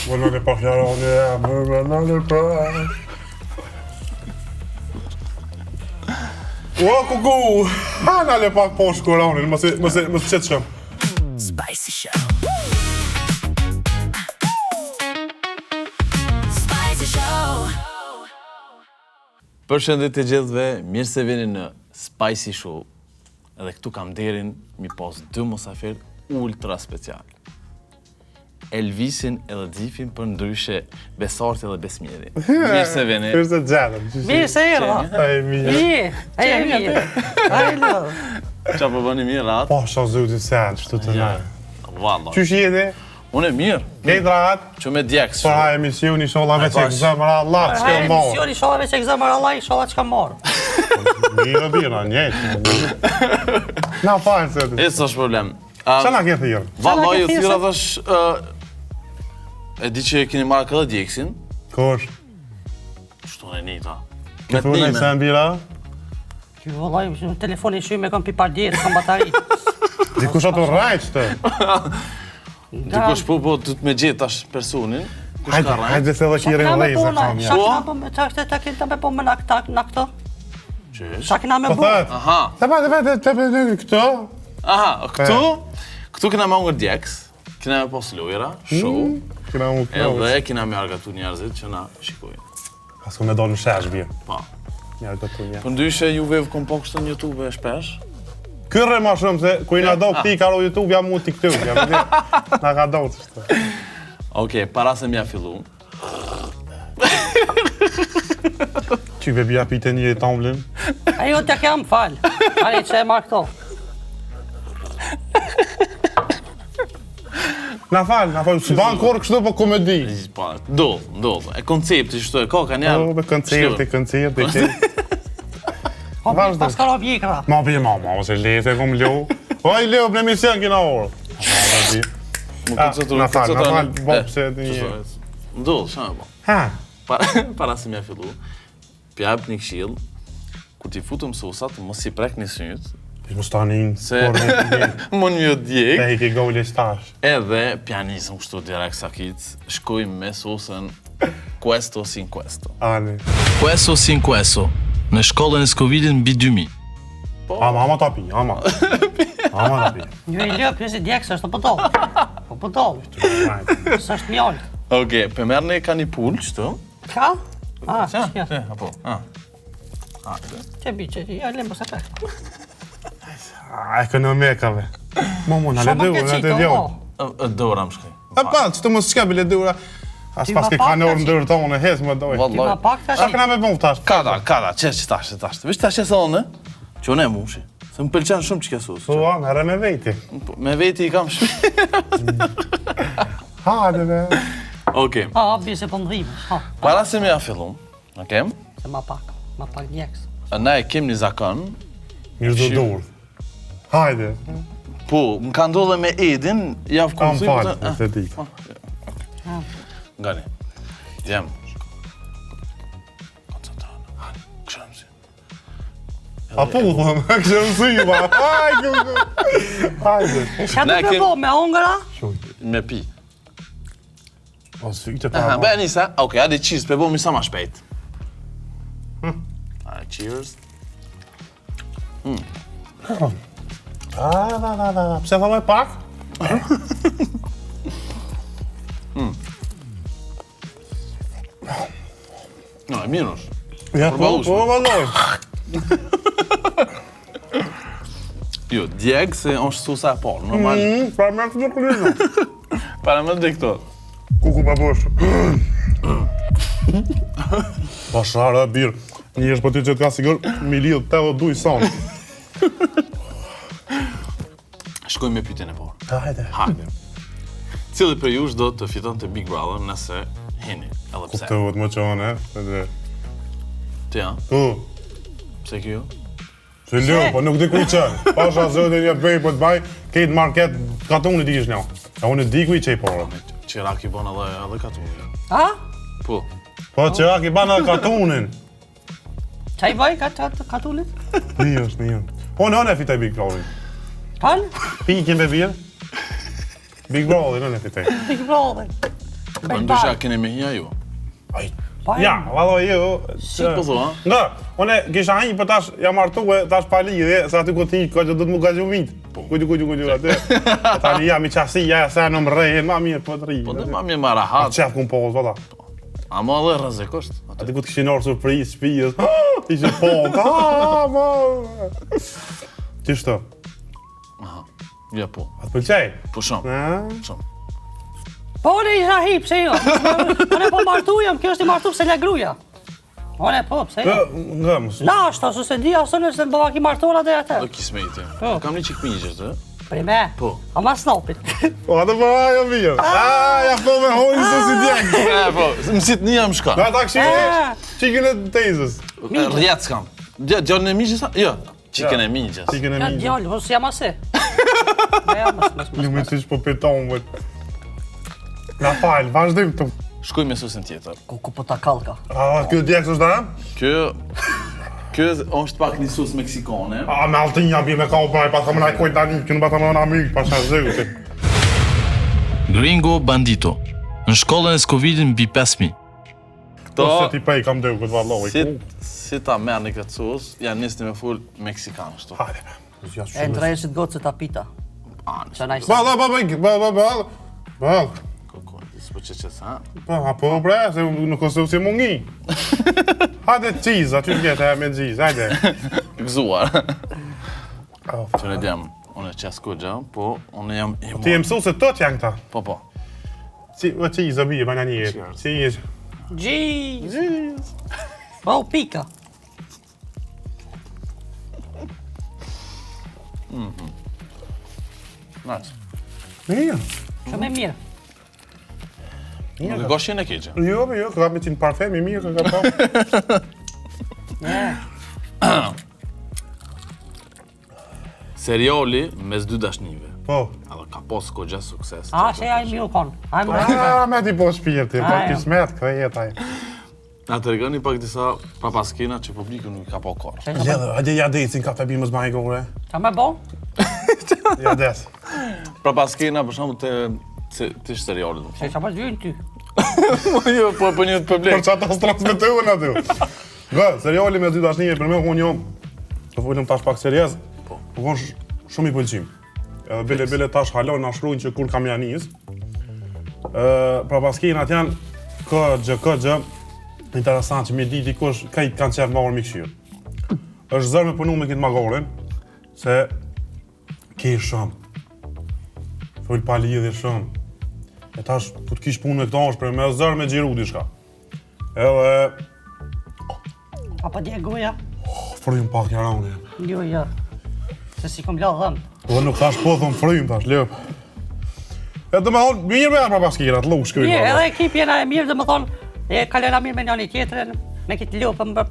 Më në pak jaroni, më në në pak. Ua, kuku! Ha, na le pak poshtë koronin, mos e, mos e, mos e qetë shumë. Spicy Show. Spicy Show. Përshëndetje të gjithëve, mirë se vini në Spicy Show. Edhe këtu kam nderin mi pas dy musafir ultra special. Elvisin edhe Xhifin për ndryshe Besarti edhe Besmiri. Mirë se vini. Mirë se gjetëm. Mirë se erdha. Ai mirë. Mirë, ai mirë. Ai lë. Qa po bëni mirë rahat? Po, sha zotin se atë, shtu të na. Valla. Qysh jeni? Unë e mirë. Kejt rahat? Që me djeks. Për ha emisioni, inshallah veç e gëzëm, ra Allah, çka Ai marrë. emisioni inshallah veç e gëzëm Allah, inshallah çka marr. Mirë, mirë, njëjtë. Na falë se E, s'është problem. Qa na ke thirrë? Valla, ke ju thirrë, thirra thash, ë, e di që e keni marrë këtë djeksin, Kush? shtu në njëta. Ke thurë në sen bira? Ty vëllai, në telefonin shumë e kam pi pardje, s'kam batari. Dikush ato rrajt të. Dikush po po du të me gjetë tash personin. Kush Hajde, ka rrajt? hajde se edhe kirin Kena me dhejza bo na, kam Qa ja. kena bo me, qa është ta kena me bo me na këta, na këto? Qysh? Qa kena me Po bo? thët. Aha. Të pa, të pa, të të të këto. Aha, këtu, këtu kena me hongër djeks, kena me pas lojra, show, Kena mu këto. edhe kena me argatu njerëzit që na shikojnë. Pas ku me dalë në shesh bje. Po. Një argatu një. Po ndryshe juve kom po kështu në YouTube e shpesh. Kërre ma shumë se ku i na do këti ka ro YouTube jam mu TikTok, jam di. Na ka do të shtë. Okej, para se m'ja fillu. Qy be bja pite një i tamblin. Ajo të kam fal. Ani që e marr këto. Na fal, na fal, s'ban kurrë kështu po komedi. Po, ndodh, ndodh. E koncepti që e ka ka njerë. Po, be koncerti, koncerti, ke. Po, Vazhdo. pas ka ro vjekra. Ma bi ma, ma, ose lehtë e kom lo. O, i leo, në emision kina orë. Ma, bi. Më Ah, koncentru, na fal, na fal, koncentru. bo, E, pse ti- që thohet? Ndodh, sa po. Ha, Para, para se m'ja fillu, pjap një këshill, kur t'i futëm sosat, mos i prek një syt, Ti mos tanin, se por nuk i mund m'ju djeg. Te i ke gole shtash. Edhe pianisëm kështu direkt sakit, shkojmë me sosën Questo sin questo. Ani. Questo sin questo, në shkollën e Scovillit mbi 2000. Po. Ama, ama ta pi, ama. Ama ta pi. Një i lë, pyesi djeks, është po do. Po po do. S'është mjalt. Okej, pe merrni ka një pulë qëtu. Ka? Ah, Qa? ja. E, apo, ah. Hajde. Që bi, që ja lëm mos e prek. A, ekonomikave. Mo, mo, na le Sa më dura, ke na qitë, të o, djoj. E, e, Dora më shkoj. E pa, që të mos shka bile dura. As Ti pas ma ke pak kanë orë tash. në dorë tonë, hes më doj. Ti Vallaj. ma pak tash. Sa kena me bu tash? Ka da, ka da, që që tash, që tash. Veç tash e thonë, që unë e mushi. Se më pëlqen shumë që ke sos. Po, merre me veti. Po, Me veti i kam shumë. Hajde be. Okej. Ha, bi se po më dhimë. Ha, Para se me ja fillum, okej? se ma pak, ma pak djeks. Na e kem një zakon. Mirë do dorë. Hajde. Po, më ka ndodhur me Edin, ja Kam kom thy, falë, po, se di. Ngani. Djem. Koncentrohem. Hani, këshëm si. A po, thëmë, kështë më sy, ma. Aj, kuku. Hajde. E çka do Na të kem- bo me hongra? Me pi. O, sy të Aha, pa. bëj nisa. Okej, hajde cheers, pe bëmi sa ma shpejt. Hm. A, cheers. A, da, da, da, da. Pse thome pak? No, e mirë është. Ja, po, Përballueshme. po, valloj. Jo, djeg se është sosa e parë, normal. Mm, pra me këtë klina. Para më dhe këto. Kuku pa bosh. Pa shara, birë. Një është po ty që të ka sigur, mi lidhë të dhe duj sonë. Shkojmë me pyetjen e parë. Hajde. Hajde. Cili prej jush do të fitonte Big Brother nëse hini, edhe pse? Kuptohet më qonë, e? Edhe. Ti ja, Ku? pse kjo? Se ljo, po nuk di ku i qenë. Pasha zotin një bëj, po të baj, kejt market, katunit i kish një. E unë di ku i qej porë. Qerak i bën edhe edhe katunin. Ha? Po. Po qerak i ban edhe katunin. Qa i bëj ka ka katunit? Mirë është, mirë. Po në e fitoj Big Brother. Kan? Pikin be birë. Big Brother, në e fitoj. Big Brother. Po ndryshe a keni me hi a ju? Aj. Po, Ja, valla jo. Si po thua? Nga, unë kisha hi, po tash jam martu e tash pa lidhje, se aty ku ti ka që do të më gazhu vit. Po. Ku ku ku ku aty. Po tani jam i qasi, ja sa në më rrehen, ma mirë po të rri. Po dhe ma mirë ma rahat. Qef ku po, valla. Ama edhe rrezik është. Aty. Aty ku të kishin orë surprizë, shtëpisë. Ishe po, ka, mo. Qishtu? Aha. Ja po. A të pëlqej? Po shumë. A? Shumë. Po unë isha hi, pse jo? Unë po martu jam, kjo është i martu pse la gruja. Unë po, pse jo? Nga, mos. Na është, ose se di, ose nëse në baba ki martora dhe atë. Do kismeti. Po. Kam një çik miqë, të? Prime. Po. Ama snopit. Po, atë po ajo vijë. Ah, ja po me hojnë se si djeg. E, po, më si të një jam shka. Na ta këshirë, Ah. çikën e tezës. Rrjet s'kam. Djalin e miqës, jo. Çikën e miqës. Çikën e Ja, miqës. djalë, po s'jam ase. Ja, ja, mos, mos, mos. Ju më qysh po piton, vët. Na fal, vazhdim këtu. Shkoj me susën tjetër. Ku, ku po ta kallka. A, kjo djeg është da? Kjo Kjo është pak një sus meksikane. A, me altin jam bje me ka u bëj, pa të më na kojt tani, kjo nuk pa të më na myk, pa sa zëu. Gringo Bandito. Në shkollën e Scovillit mbi 5000. Po se ti pej kam deu këtë valloi. Si, si ta merrni këtë sos, ja nisni me fol meksikan ashtu. Hajde. be. Ja, E shumë. ndrejshit gocë ta pita. A, Që na i Ba, ba, ba, ba, ba, ba, ba. Ba, ko, s'po që që sa. po, a po, bre, se nuk ose si mungi. Hajde cheese, aty vjet e me cheese, hajde. Gëzuar. Oh, Që ne djem, unë e qes ku gjë, po unë jam i Ti je mësu se tot janë këta. Po, po. Si, o cheese, o bie, bana një. Cheese. Gjiz. Po, pika. Nice. Mirë. Shumë e mirë. Nuk e ka shijen e keqe. Jo, jo, ka me qenë parfum i mirë, ka pa. Seriali mes dy dashnive. Po. Edhe ka pas goxha sukses. A, se ai miu kon. Ai më A, me ti po shpirti, po A, jo. kismet, kthehet ai. Na tregoni pak disa prapaskena që publiku nuk i ka pa kurrë. Hajde, hajde ja decin kafe bi mos baj gore. Qa me bo? Ja des. Prapaskena për shembull te se ti është seriali do Se qa më gjynë ty? të Jo, po për një Për publik. çata transmetuan aty. Gë, seriali me dy dashnive për më unë jo. Të folëm tash pak serioz. Po. Po kon shumë i pëlqim. Edhe bile bile tash halon na shkruajnë që kur kam ja nis. Ë, prapaskenat janë kë gjë kë gjë interesant që mi di dikush krejt kanë qef marrë mi këshirë. Është zor me punu me këtë magorin, se ke shumë. Fol pa lidhje shumë. E tash, ku të kish punë me këta është për me zor me xhiru diçka. Edhe A po dje goja? frym pak jarani. Jo, jo. Se si kom la dhëmë. Po nuk thash po thon frym tash, lëp. E do me thonë, mirë me pra paskirat, luk shkruaj. Mirë, edhe ekip jena e mirë, dhe më thonë, e kalojna mirë me njëri tjetrin, me këtë lopën bër.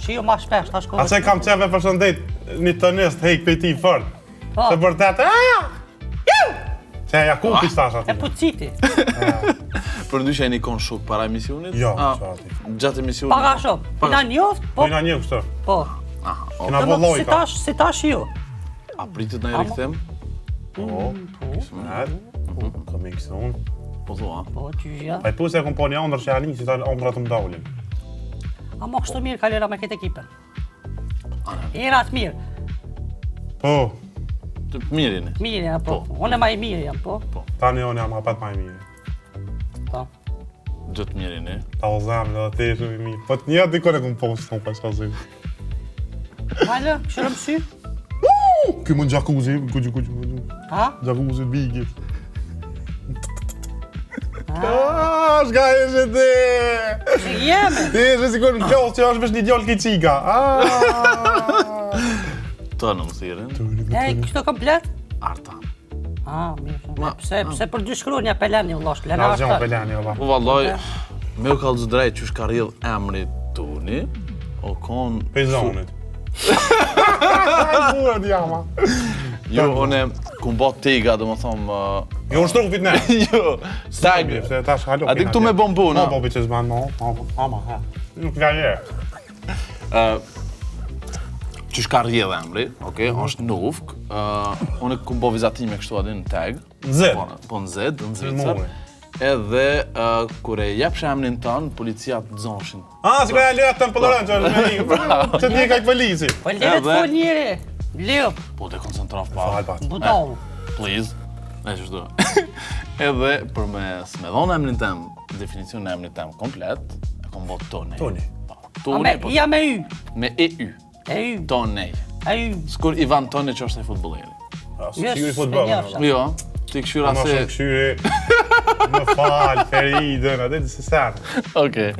Shiu ma shpesh, tash kohë. A se kam qef e përshëndet një tenist hejk pej ti fort. Po. Se vërtet, aaa! Se Jakupi tash aty. E puciti. Për ndryshe jeni kon shok para emisionit? Jo, A, qa aty. Gjatë emisionit? Pak a shumë. Pak a Na njoft, po, Po na një kështu. po. Aha, o, Kena Dhe bo më, si lojka. tash, si tash ju. A pritet në rikthim? Po, kismet. Coming soon. Po thua. Po, qysh ja. Ai po se e kom po një ëndër që janë si ta ëndrat më dalin. Ama kështu mirë kalojna me këtë ekipën. Jena të mirë. Po, Të mirë jeni. Mirë jam, po. Unë ma i mirë jam, po. tani unë jam apet ma i mirë. Po. Gjë të mirë jeni. Ta o zemë edhe ti je shumë i mirë. Po të një dikon e kom po s'kom pa çka zë. Hajde, këshërëm sy. Ky mund jacuzzi, kuju kuju kuju. Ha? Jacuzzi bigit. Ah, shka ishe ti? Si jemi. Ti ishe sikur në klasë që është veç një djalë kiçika. Ah. Të në më thirrin. E, kështu komplet? Arta. Ah, mirë. shumë. Ma- Pse, pse për dy shkronja peleni, vëllash, lena Na zgjon ashtë. pelani valla. Po vallaj, me u kallzu drejt qysh ka rrjedh emri Tuni, o kon... Pej zonit. Ai burra djama. Jo, une, kum bo tega, do më thomë... uh, Jo, unë shtru fitne. Jo, tag. Se tash halo. A di këtu me bombu, na? na? Po, po, që s'ban mo, po, po, ama, ha. Nuk ka njerë. Qysh ka rrjedh emri, okej, është Nufk. Uh, unë kum bo vizatime kështu aty në tag. Në zed. Po, po në zed, në Zvicër. Muri. Edhe uh, kur e jepsh emrin tënd, policia të zonshin. Ah, si ka lëra të pëllërën që është me një. Që të një polici. Po lere të Edhe- fol njeri. Leo, Po të koncentrof pa. Fal pak. budall. Please. E qështu. Edhe për me s'me dhonë emrin tem, definicionin e emrit tem komplet, e kom bo Tony. Tony. Po, A Tony, me, po, ja me y. me E Y. E y. Tony. E y. Skur Ivan Tony që është e futbolleri. Ah, Yes, Sigurisht futboll. e njofsha. Jo, ti këshyra Ma se... shumë këshyri. Më fal, Feridën, atë di se sa. Okej.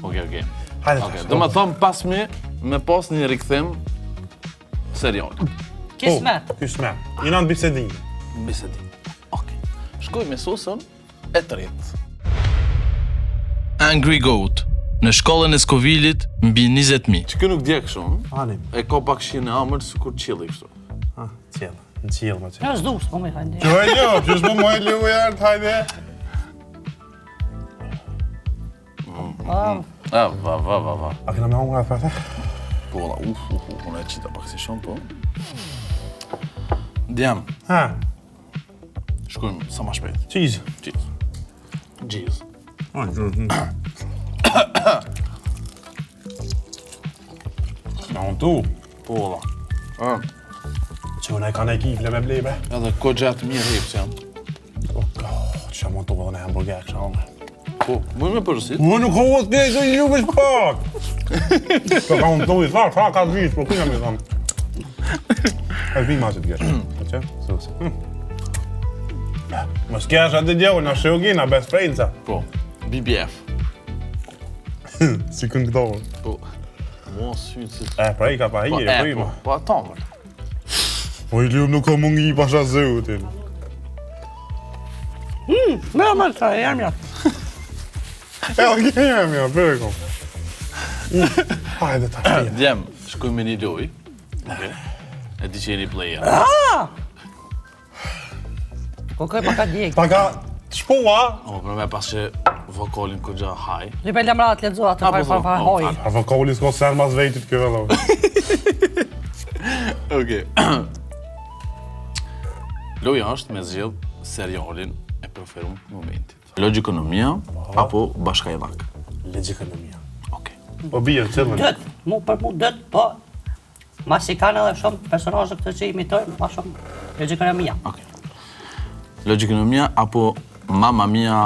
Okej, okej. Hajde Okej, tash. do me thonë pas mi, me pas një rikthim serial. Kismet. Po, Kismet. Jena në bisedim. Bisedim. Okej. Shkoj me sosën e tretë. Angry Goat në shkallën e Scovillit mbi 20.000. Që kjo nuk djek shumë, Anim. e ka pak shinë e amël, sikur qili kështu. Ah, qiell. Në qiell më qiell. Jo, s'du, s'po më fal. Jo, jo, që s'po më e lujar, hajde. Ah, A, va, va, va, va. A kena me hongra atë prate? Po, valla, uf, uf, uf, unë e qita pak si shumë, po. Djem, Ha, shkojmë sa ma shpejt. cheese. Cheese. Cheese. Na unë tu. Po, valla. Ah, Që unë e ka në kifle me ble, bre. edhe ko gjatë mirë hip që janë. Oh, që mund të edhe në hamburger, kësha unë. Po, mujë me përësit. Unë nuk ho të kejtë, ju veç pak. Po ka unë tu i tha, tha ka vishë, po kujna mi thamë. E vi ma që të gjesh. Po që? Sus. Mos kesh atë djallë, na shogi, na best friends. Po, BBF. Si këngë këto. Po, mua sy si... E, pra i ka pa Po, hije, e, po i po, ma. po, ato mërë. Po i lumë nuk ka mungi pasha zëutin. Më më sa jam ja. E, o kemi ja, për kom. Hajde ta shpia. Djem, shkoj me një loj. Okej. E di që jeni player. Po koj pa ka djeg. Pa ka të shpua, O, për me pas që vokalin ku gja haj. Një pe lemrat lexo atë A, far po, far far po, hoj. fal. A vokali s'ka sen mas vetit kjo vëlla. Okej. Loja është me zgjedh serialin e preferuar të momentit. Logjikonomia apo Bashkajllak? Legjikonomia. Okej. Po bie cillën. Dët, mu për mu dët, po Masi kanë edhe shumë personazhe këtë që imitojnë, ma shumë logjikonomia. Okej. Logjikonomia apo Mamma Mia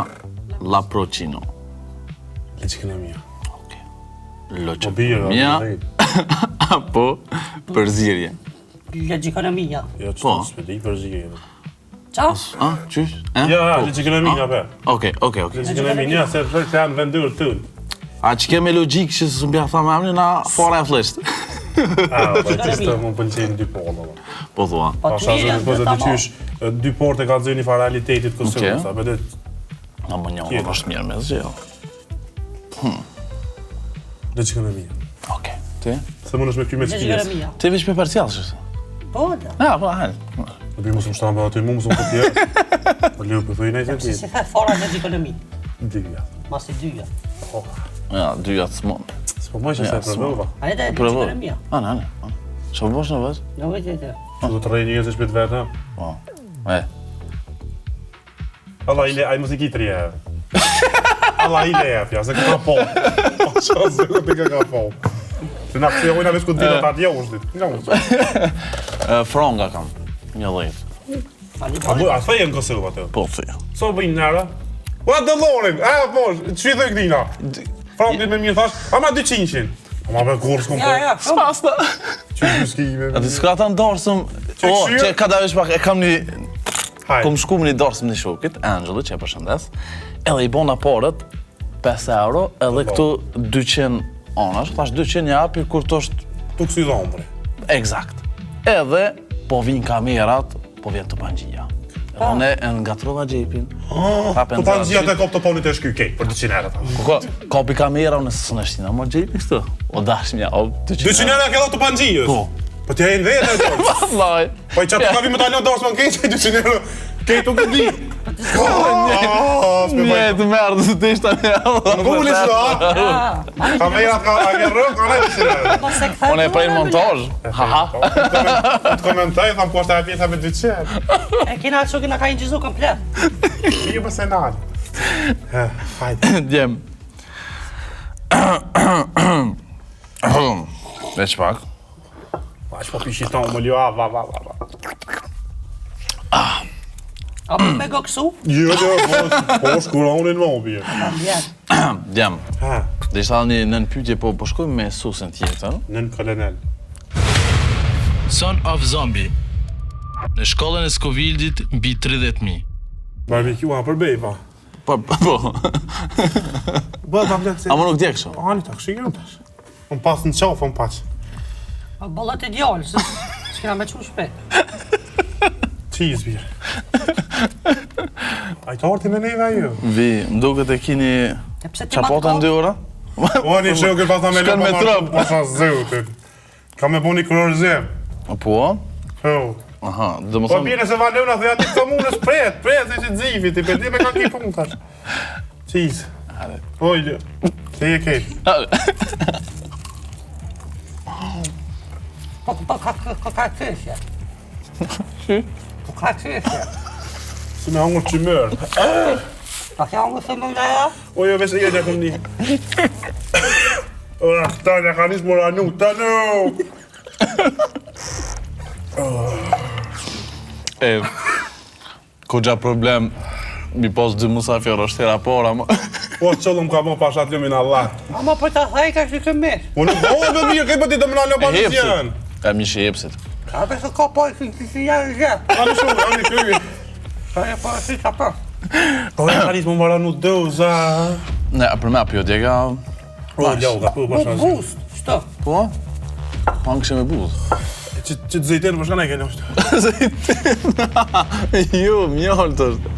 La Procino? Legjikonomia. Okej. Po bie. Logjikonomia apo Përzierje? Logjikonomia. Jo, që Po. s'pe di përzierje. Qa? A, qysh? E? Ja, ja, Po. legjikonomia be. Okej, okej, okej. Legjikonomia se se janë vendur tun. A që ke me logjikë që s'më bja thamë emrin, na fare e flesht. Ah, po të më pëlqejnë dy portë. valla. Po thua. Po Pasha të mirë zënë, po janë se të dy qysh, dy porte ka zënë një farë realitetit Kosovës, Okej. apo dhe Na më njohë, Tjetër. është mirë me zgjedh. legjikonomia. Okej. Ti? Se mundesh me ky me shpjesë. Logjikonomia. Ti veç me parcial, që? Po, da. Ja, po, hajde. Në bi mos më shtanë aty, mu mos më kopje. Po leu po thuj nejtë Si ti. si the fora logjikonomi. Dyja. Masi dyja. Po. Ja, dyja të s'mon. S'po më që se Ja, s'mo. provova. A edhe Provo. logjikonomia. A, na, na. Që po bosh në vëz? Nuk e di të. Që do të rrejë njerëz në shtëpi të vetë. Po. E, Allah ile, ai mos i ki tri herë. Allah ile jep, ja, se ka po. Po çfarë se ku ka ka po. Se na kthejojna veç ku ditë ata dje është ditë. Nga unë. e, fronga kam. Një dhjetë. Ani A po. bu, a thejë në Kosovë atë? Po, thë. So bëjnë nara? Ua dollorin, a po, ç'i thë këtina? Frankit me mirë thash, ama 200-shin. Ama be kurrë s'kom Ja, po. ja, shumë. Pasta. Ç'i s'kime. A di s'ka ta në darsëm... Që O, këshyr? që ka da veç pak, e kam një... Hajde. Kom shku me një darsëm një shokit, Angelo, që e përshëndes, edhe i bona parët, 5 euro, edhe këtu 200 anash, thash 200 ja api kur të është Tu kësi dhombre. Eksakt. Edhe po vinë kamerat, po vjen tupangjia. Edhe unë e ngatrova xhepin. Hapen Po pa nxia të kop të ponit e shky kej për 200 euro. tha. Po ko, kapi kamera, unë s'në shtina, mo xhepin kështu. O dashmja, o 200 200 euro ke dhënë të panxhijës. Po. Po ti e në vetë ato. Vallai. Po i çatë ka vi më ta lënë dorës më keq 200 euro. Kej tu këtë di. Ah, s'me Një bëj. të merë, se të ishta një Nguli s'do, a? Ah, Kamerat ka a ke rrë, ka ne 200 euro. mos e kthe. Unë e prej në montazh. Ha ha. Po, Të komentoj, tham ku është ajo pjesa me 200. E kena atë shokin na ka inçizu komplet. Ju pse nal. Hajde. Djem. Veç pak. Pa që po pishi tonë, më ljo, va, va, va, va. A po me goksu? Jo, jo, po, po shkuronin më, bje. Vjen. Djem. Ha, Dhe ishte një nën pyetje, po po shkojmë me susën tjetër. nën kolonel. Son of Zombie. Në shkollën e Scovildit mbi 30.000. Barbecue, a për bejpa. Po, po. po. Bë, pa plak se... Ama nuk djek shumë. Ani, ta këshirëm tash. Unë pas në qofë, unë pas. Po bollet e djalë, se s'kena me qu shpe. Cheese, birë. A i të orti me neve ajo? Vi, më duket e kini E pse ti ma çapota në dy ora? O, një shë, këtë pas na me Shkon me trop. Pasha zëutit. Ka me bo një kurorëzim. Po? Po. Aha, do më Po thonë... bire se valona, thoja ti këto mundës pret, pret, se që xifi, ti pe di me ka ki punë tash. Cheese. Hajde. Po, Ilja. Ti e ke. Po po ka ka ka ka qeshje. Po ka qeshje. Si me hangër qymër. Pa kja unë se më nga ja? O, jo, veç e jetë kom një. O, tani, ka nis më ranu, tani! E, ku gja problem, mi pas dy musafir është hera para, më. Po, qëllëm ka bo pasha të lumin Allah. Ama për ta thaj ka që kërë mirë. Unë nuk bëhe me mirë, këtë për ti të më në pa E në qenë. E mishi e hepsit. Ka për se ka po që që që janë gjë. Ani shumë, ani kryvi. Ka e po si ka po. Po, e ka nis më ranu doza. Ne, për me apo jo djega... O, ljoga, po, Bu pasha. boost, shto. Po? Po në kështë me buzë. Që që të zejtin, po shka ne keni është. Jo, mjalt është.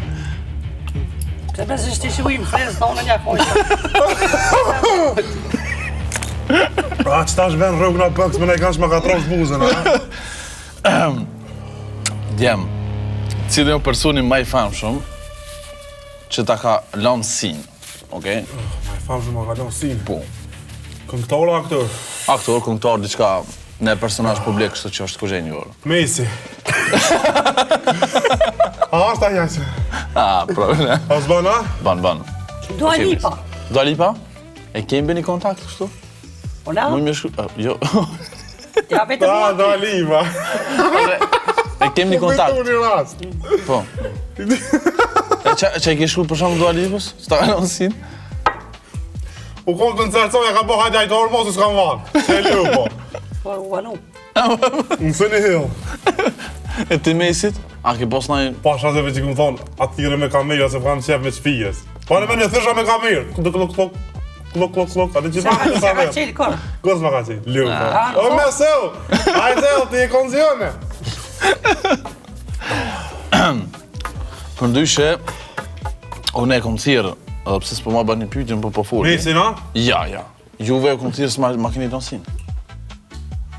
Se besë është të shuim frez, dhe unë një kojë. A, që tash ven rrugë në bëks, më ne kanë shma ka trosh buzën, a? Djem, cili është personi më i famshëm që ta ka lënë sin, okej? Ma i famshëm ma ka lënë sin. Po. Këngëtar a aktor? Aktor, këngëtar, diçka në personazh publik, kështu që është kuzhe një orë. Messi. A është ai që? Ah, problem. A s'ban, a? Ban, ban. Dua Lipa. Dua Lipa? E kemi bëni kontakt kështu? Po na, Më më shkru... ah, Jo. ja vetëm A, mua. Dua Lipa. E kemi një kontakt. Kujtu një rast. Po. E që, që e ke shkru për shembull Dua Lipës? S'ta ka lënë sin? U kom të ncercoj, e ka bo hajde ajtë orë mos e s'kam vanë. Se e lu, po. Po, u anu. Në së një hill. E ti Mesit? A ke pos naj... Pasha se veç i kum thonë, atë thirre me kamerë, se kam qef me shpijes. Po në me një thysha me kamerë. Klok, klok, klok. Klok, klok, klok. Atë që Se pa ka në se ka kamerë. qelë kërë. Gos ma ka qenë, lu, po. Ah, O, me seu! Hajde, ti e konzione. Për ndyshe, unë e kom thirrë, edhe pse s'po ma bën një pyetjen, po po foli. Messi, na? Ja, ja. Juve e kom thirrë s'ma ma keni dhënë sin.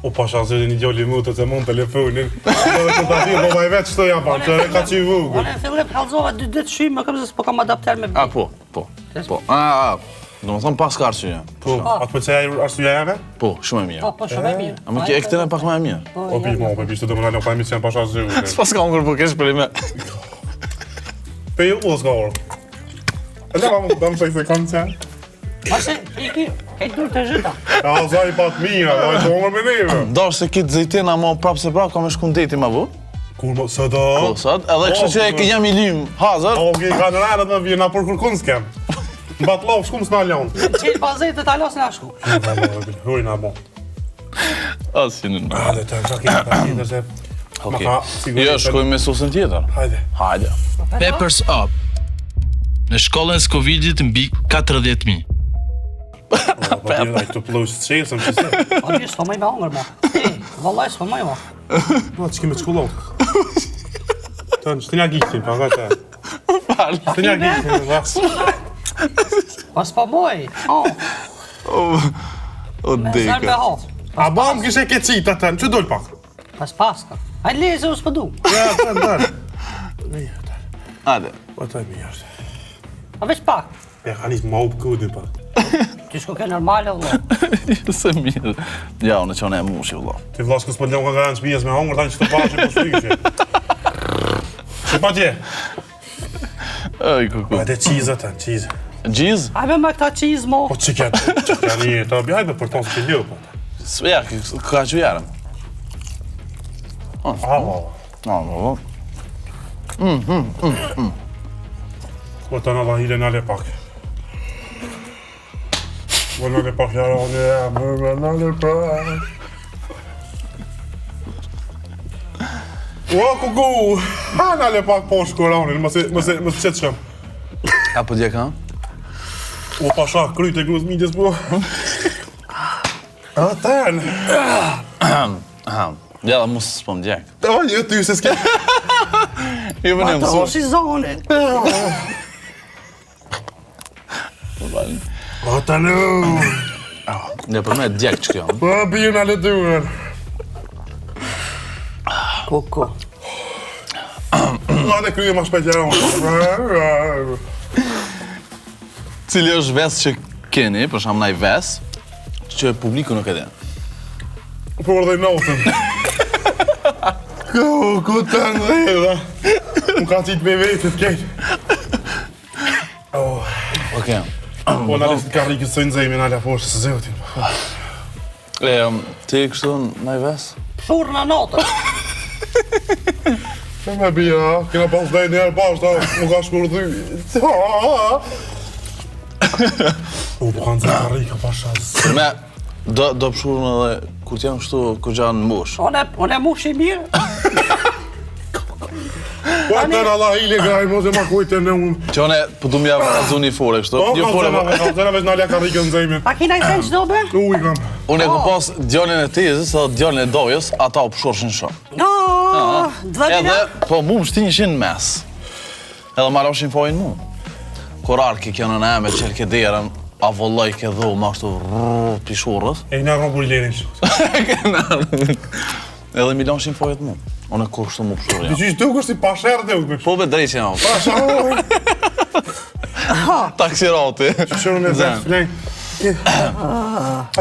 O pasha zëri një djali mu të të mund telefonin. Edhe kur ta thirr, po vaj vetë çto ja ban, që e ka qi vogël. Unë në fillim kallzova dy ditë shim, më kam se s'po kam adapter me A, po, po, po. A, a, do më thonë pas ka arsye. Po, a të pëlqej arsyeja jeme? Po, shumë e mirë. Po, po, shumë e mirë. A më ke e këtëne pak më e mirë. O pi, mo, po pi, të më nalon pa emision pasha zëri. S'pas ka unë po kesh për ime. Pe ju u s'ka orë. E la më dam se se kam qenë. Pse, iki, e dur të zhyta. A zaj pa të mira, do të hongër me neve. Dash se kitë zejtin, ama prapë se prapë, kam e shku në deti ma vu. Kur më sot do? Po, sot, edhe kështu që e ke jam i lym, hazër. O, ke kanë ranët më vjen, na për kërkun s'kem. Në batllov shkum s'na lon. Qelë pa zejtë të talos në ashku. Huri na bon. A, si në në. Hajde, të sa kemi ta tjetër se ma Okej. ka sigurisht. Jo, shkojmë me susën tjetër. Hajde. Hajde. Peppers Up. Në shkollën e Scovildit mbi 40.000. Po po ai të plus çesëm që se. Po mirë, s'po më i me hongër mo. E, vallaj s'po më i mo. Po ç'kemi çkullot. Tën, shtinja gishtin, pa nga çe. Fal. Shtinja gishtin, va. Po s'po moj. Oh, O, me zërë me deka. ho. A bam kishe ke qita tën, çu dol pak. Pas paska. Hajde leze, unë s'po du. Ja, tën, tën. Mirë, tën. Hajde. Po të mirë. është. A veç pak. Ja ka nis më hup kudin pak. Ti shko ke normale, vëlla. Se mirë. Ja, unë që unë e mushi, vëlla. Ti vllash s'po lën nga në shtëpi me hongër tani që të pashë po shtyshi. Çe pa tje? Ej, kuku. Edhe qizët, anë, qizë. Gjiz? A me me këta qizë mo. Po që kja, që kja një, të bjajtë për tonë s'ki lëpë. Po. Ja, ka që jarëm. Ah, ah, ah. Po. Po të në dhahile në le pak. Po në le pak jara, unë e më më në le pak. Ua, kuku! Ha, në le pak po shkuranin, mos e, mos e, mos e qëtë shumë. A po dje ka? U pasha, kryt e gruz midjes po. A, ten! Aha. Ja, dhe mos s'po më djek. O, jo ty se s'ke. Jo, më Ta në mësu. oshi zonin. O, të nu! Ne për me djek që kjo. Po, bie në le duhen. Kuku. Ma dhe krye ma shpejt jara unë. Cili është ves që keni, për shembull naj ves, që publiku nuk e din. Por dhe notën. Ku, ku të ndhedha. Më ka qitë me vetit, kejt. Okej. Po, në alë karrikës së nëzejme, në alë poshtë, së zeutin. E, um, ti kështu naj ves? Pshurë në natën. Që me bia, kena pas dhe njerë bashkë, më ka shkur dhy. U, po kanë zë karrika, pasha. Për me, do, do pshurën edhe kur t'jam kështu kur gjanë në mush. Unë unë mush i mirë. Po të në Allah ile graj, mos e ma kujtë në unë. Që one, po du m'ja vazhdu një fore kështu. Po, Një ka fore, zëna, ka zëna, veç në alja karrikën nëzejme. A kina i sen çdo be? U, i kam. unë e kom pas djalin e tezës edhe djalin e dojës, ata u pshurshin shumë. No, dve Edhe, dina. po mu më shtinshin në mes. Edhe ma roshin fojin mu. Kur arke kjo në eme, qelke derën, a volloj ke dhu, ma kështu rrrr, pishurës. E i në rrobur i lerin. Edhe mi lanshin fojet mu. Unë e kur kështu mu pshurë jam. Ti qysh dukesh si pasherë dhe uke. Po be drejt që jam. Pasherë. Taksirati. Shërën e vetë flej.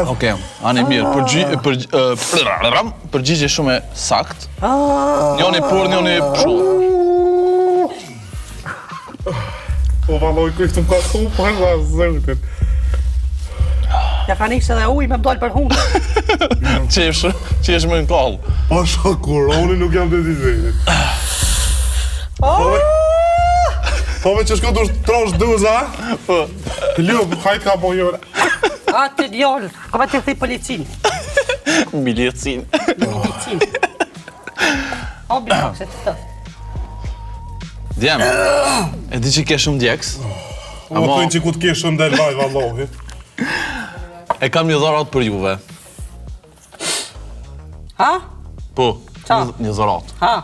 Okej, ani mirë, përgji, për, për, përgjigje shumë e sakt. Njoni por, njoni pshull. Po valloj këtë më ka ku po e zotin. Ja ka nisë edhe ujë me më dalë për hunë. Qesh, qesh më në kallë. Po shko kuroni nuk jam të dizenit. Po me që shko të trosh duza? Po. Lup, hajt ka po jore. A të djallë, ka me të thi policin. Milicin. Policin. O, bishok, se të të. Djem, e di që ke shumë djeks. Po Ama- thënë që ku të kesh shumë del vaj vallahi. E kam një dhuratë për juve. Ha? Po, Qa? një, një dhuratë. Ha?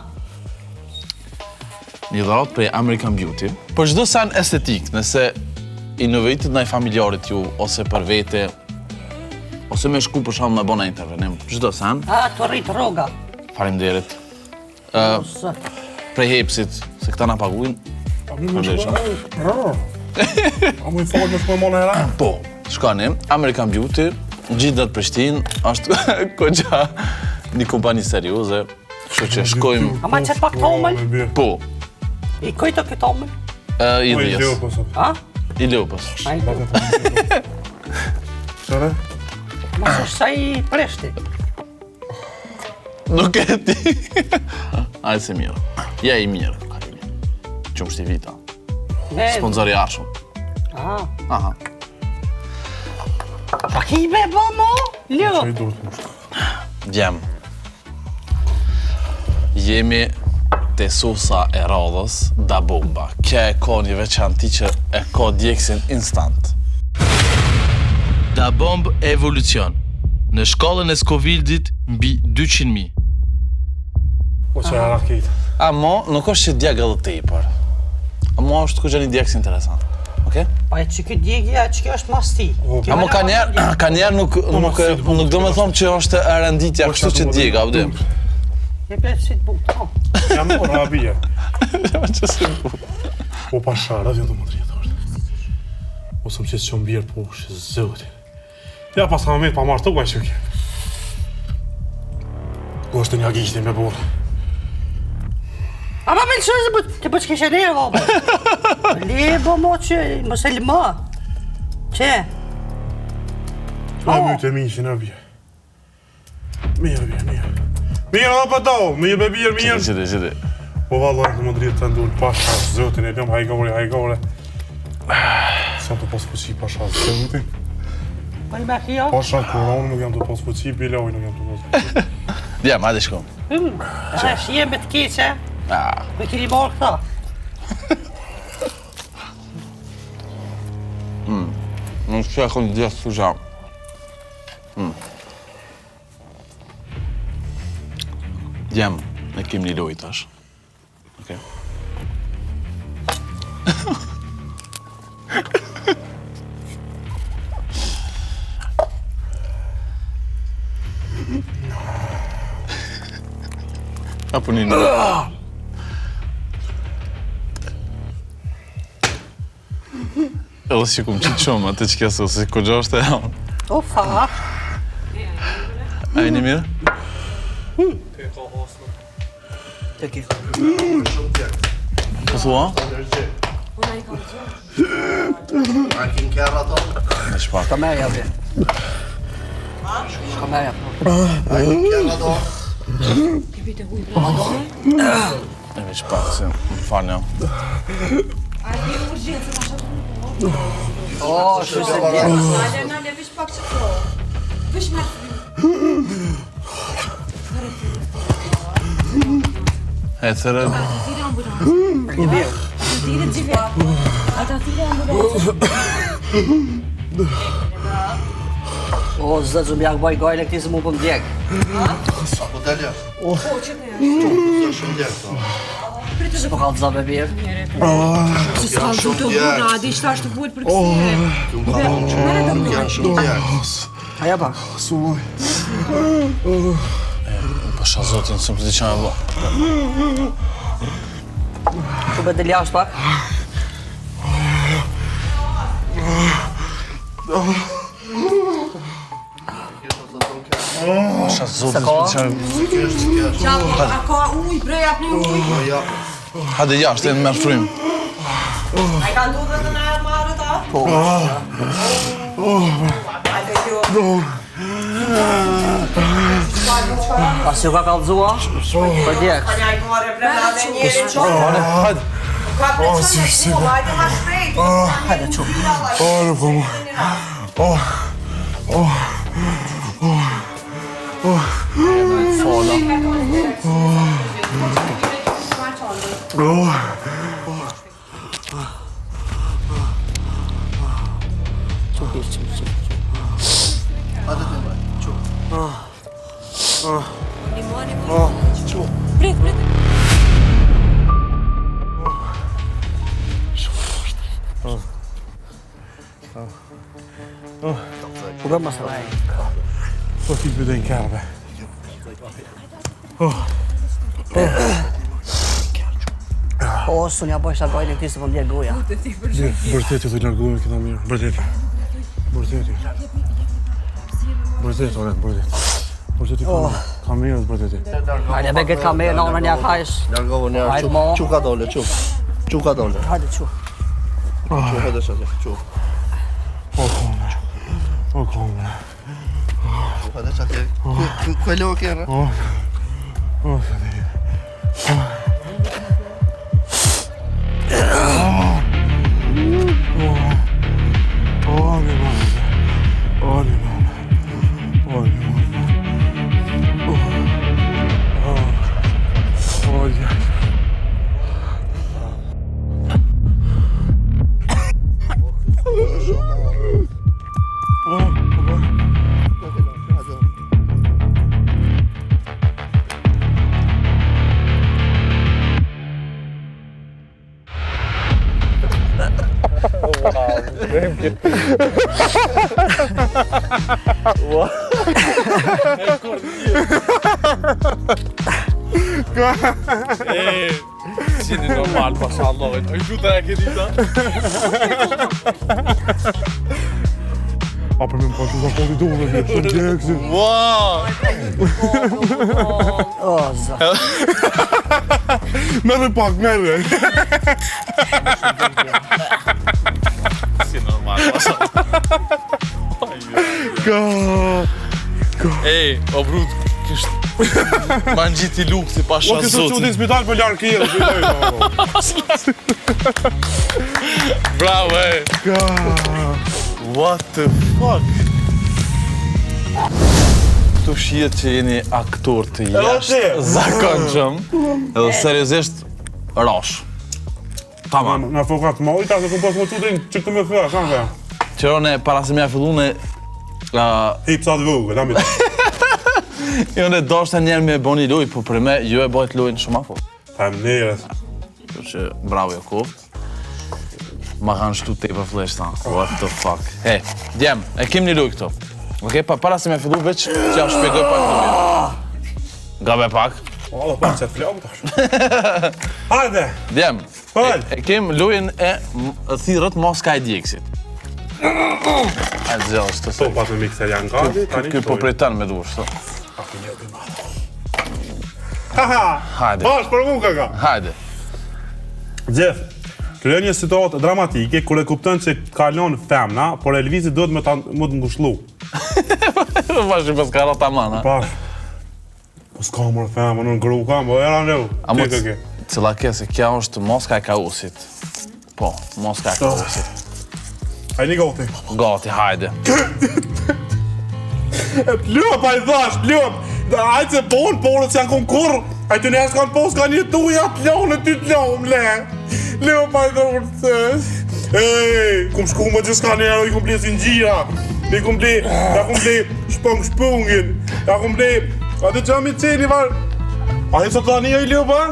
Një dhuratë prej American Beauty. Për çdo sen estetik, nëse i nevojitet ndaj familjarit ju ose për vete, ose me shku për shembull me bëna intervenim, çdo sen. Ha, të rrit rroga. Faleminderit. Ë, prej hepsit, se këta na paguajnë. Faleminderit shumë. A mu i folë me shkoj më në era? Po, shkoni, American Beauty, gjithë dhe të Prishtinë, është kogja një kompani serioze, kështu që shkojmë, A ma qëtë pak tomël? po, I kujto këtë tomël? e, i Po i dhjes, lopës. Ha? i lopës. Ai, Qëre? mos është sa i preshti. Nuk e di. Ai se mirë. Ja i mirë. Ka i mirë. Që më shti vita. Ne, Sponsori arshëm. aha. Aha. Pa ki be bo mo? Ljo. Që i duhet më shko. Djem. Jemi te sosa e radhës da bomba. Kja e ka një veçanti që e ka djeksin instant. Da Bomb Evolucion në shkallën e Scovildit mbi 200.000. Po që era kejtë. Amo, nuk është që djeg edhe tepër. Amo është kujtë një djeks interesant. Okej? Pa e që këtë djegja, që kjo është mas ti. Kjo Amo e ka ka njerë, ka njerë nuk, nuk, si të nuk do me thomë që është e renditja kështu që djeg, a vëdim. E pe si të butë. po. Jam ora bie. Që si të butë. Po pa sharët janë të më drejtë është. Po së më qëtë shumë bjerë po shë zëti. Ja pas ka me pa marrë të guaj që kje. Ku është një agishti me burë. A ma me lëshoj se po, të po që kishe nerva, po. Le, bo, mo që, mos e lëma. Që? Ma mytë e mishin, e bje. Mirë, mirë, mirë. Mirë, edhe për to, mirë, be mirë, mirë. Qiti, qiti, Po vallë, të më dritë të ndull, pasha zotin e lëm, hajgore, hajgore. S'jam të pas fuqi, pasha zotin. Po i me kjo? Pasha kuronë, nuk jam të pas fuqi, biloj, nuk jam të pas fuqi. Djem, hajde shkom. Edhe shije me të keqe, Ah, me keni marrë këta. Nuk që e kënë gjithë të gjamë. Djem, ne kem një lojë tash. Okej. Apo një në... Edhe si kum qitë shumë, atë që kjesë, se ku gjashtë e jam. Ufa. A jeni mirë? Të ke. Po thua? A kin kerra ato? Në shpak. Shka merja, bre. Shka merja, po. A kin kerra ato? E veç pak se më falni. O, shu se dje. Nale, nale, veç pak që po. Veç me E thërë, thirë ambulancë. Një birë. Thirë gjithë. Ata thirë ambulancë. O, zë që m'jak baj gajle këti se mu po m'djeg. Apo del jashtë? Po, që të jashtë. Zë shumë djeg këto. Se po kallë zë me birë. Se s'ka Janë zu shumë të djeg. burra, di qëta është të bulë për kësire. Ju më ka thonë që nuk janë shumë djeg. Aja pak. pasha zotin, së më të di që me bo. Ku be del jashtë pak. Pasha zotin, Se ka? së më të di që me Qa, a ka ujë, bre, jap një ujë. Po ja. Hajde jashtë, e në merë frymë. A i ka ndodhë edhe në marrë ta? Po. Hajde kjo. A si u ka kallëzua? Po djeg. Ka një ajkare, bre, na dhe njeri që. Hajde, hajde. Ka bre që në ku, hajde ma shpejt. Hajde, çu. O, nuk po mu. O, Fola. o. Çu bir, çu, çu. Hajde ti mbaj. Çu. Prit, prit. U bë mos e Po ti bëjnë në kerbe. O, s'un ja bëjsh ta gajle këti se po m'djeg goja. Mirë, vërtet të largohemi këta mirë, vërtet. Vërtet. Vërtet, ore, vërtet. Vërtet i ka, ka mirë, vërtet. Hajde be këtë kamerë, në anën ja kajsh. Largohu një herë. Hajde, Çu. mo. Çu ka dole, çu. Çu ka dole. Hajde, çu. Çu hajde çu. Çu. O, kome. O, kome. Çu hajde çu. Ku ku ku e leo kerra? O, o, se di. O, o, mi mama. O, mi mama. O, mi mama. O, o, o, ja. O, o, E, si një normal, pasha Allahit. O, gjuta e ke dita? A për me më pashu Nga po të duhe, shumë djegësi. Wow! O, zot. Merre pak, merre. Si normal. Ka. Ej, o brut, kisht... Ma ngjiti lukthi pa O, sha kështë të zotin. qudi në spital për larë kjerë. Bravo, ej. Ka. What the fuck? Këtu shihet që jeni aktor të jashtë zakonshëm. Edhe seriozisht rash. Tamam. Na fokat moj, ta se ku pas më çudin që këtë më thua, sa më. Qërone, para se me ja fillu ne, uh, Hip sa të vogël, ami. jo ne doshta njerë me bo një lujë, po për me ju e bëjt lujën shumë afo. Faleminderit. Kështu që bravo jo koft. Ma kanë shtu tepër flesh, tha. What the fuck. Hey, djem, e kem një lujë këtu. Okej, pa, para se me fillu veç që ja shpjegoj pak lujën. Gabe pak. O, do pak se flok tash. Hajde. Djem, Fal. e, e kem lujën e m- thirrët Moska e djeksit. Hajde zgjodh të se. Po pas me mikser janë gati, tani. Ky po priton me dush, thot. Haha. Hajde. Bash për mua ka. Hajde. Gjef, krijon një situatë dramatike kur e kupton që kalon femna, por Elvisi duhet me ta më të ngushllu. Bash i pas ka rata man, ha? Pash. Po s'ka mërë femën, unë gru kam, po era neu. A mo Ti ke. cila ke se kjo është Moska e kaosit. Po, Moska e kaosit. Ai një gati. Gati, hajde. Lup, ai thash, lup. Ai se bon, porët s'janë kon kurr. Ai të njerëz kanë pos kanë jetu, ja t'lonë, ty t'lonë, mle. Lup, ai thonë. Ej, kum shku më gjithë njerë, i kum ble zinxhira. I kum ble, ja kum ble shpong shpungin. Ja kum ble, atë që mi celi var. A e sot tani ai lup, a?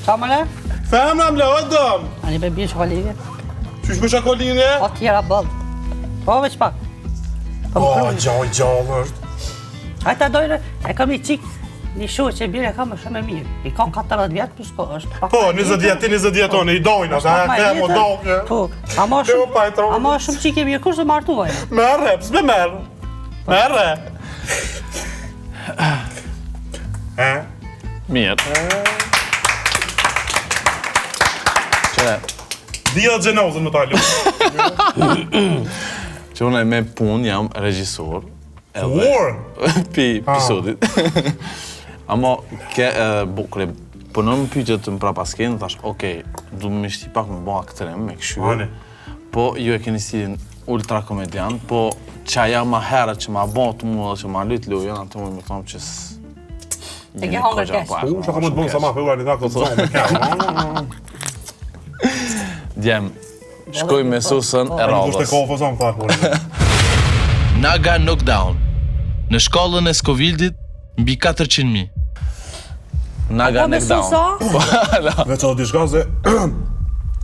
Qa më le? Femra mle, o dëm. Ani be bie shokoline. Qysh me shakoline? Po tjera bëll. Po veç pak. Po më O, krunë. gjallë, gjallë është. Hajde ta dojnë, e kam një qik, një shoqe bire kam është shumë e mirë. I ka 14 vjet, plus ko është pak. Po, ma e 20 vjetër. vjet, ti 20 vjet tonë, i dojnë, Është ata pak ma e e ke, mo vjetër. dojnë. Po, ama Jo, shumë, pa e tronë. ama shumë qik e mirë, kush do martu ajo? Merre, pse me merr? Merre. E? Mirë. Qe, Dia gjenozën më ta lu. që unë me punë jam regjisor. Edhe War! pi episodit. Ama ke e, bo, kur e punon në pyetjet në prapaskenë, thash, okej, du me shti pak me bo aktrim, me këshyr. Ane. Po ju e keni stilin ultra komedian, po që aja ma herët që ma bo të mua dhe që ma lyt lujën, atë mu më thonë që s... E ke hongër keq. po, U, shaka më të bënë sa ma fëllua një dhakë të zonë, me kja. Djem, shkoj me susën e Nuk është e radhës. kofës, sa më tha, po. Naga Knockdown. Në shkallën e Scovildit mbi 400.000. Naga Po me Knockdown. susa? Veç edhe diçka se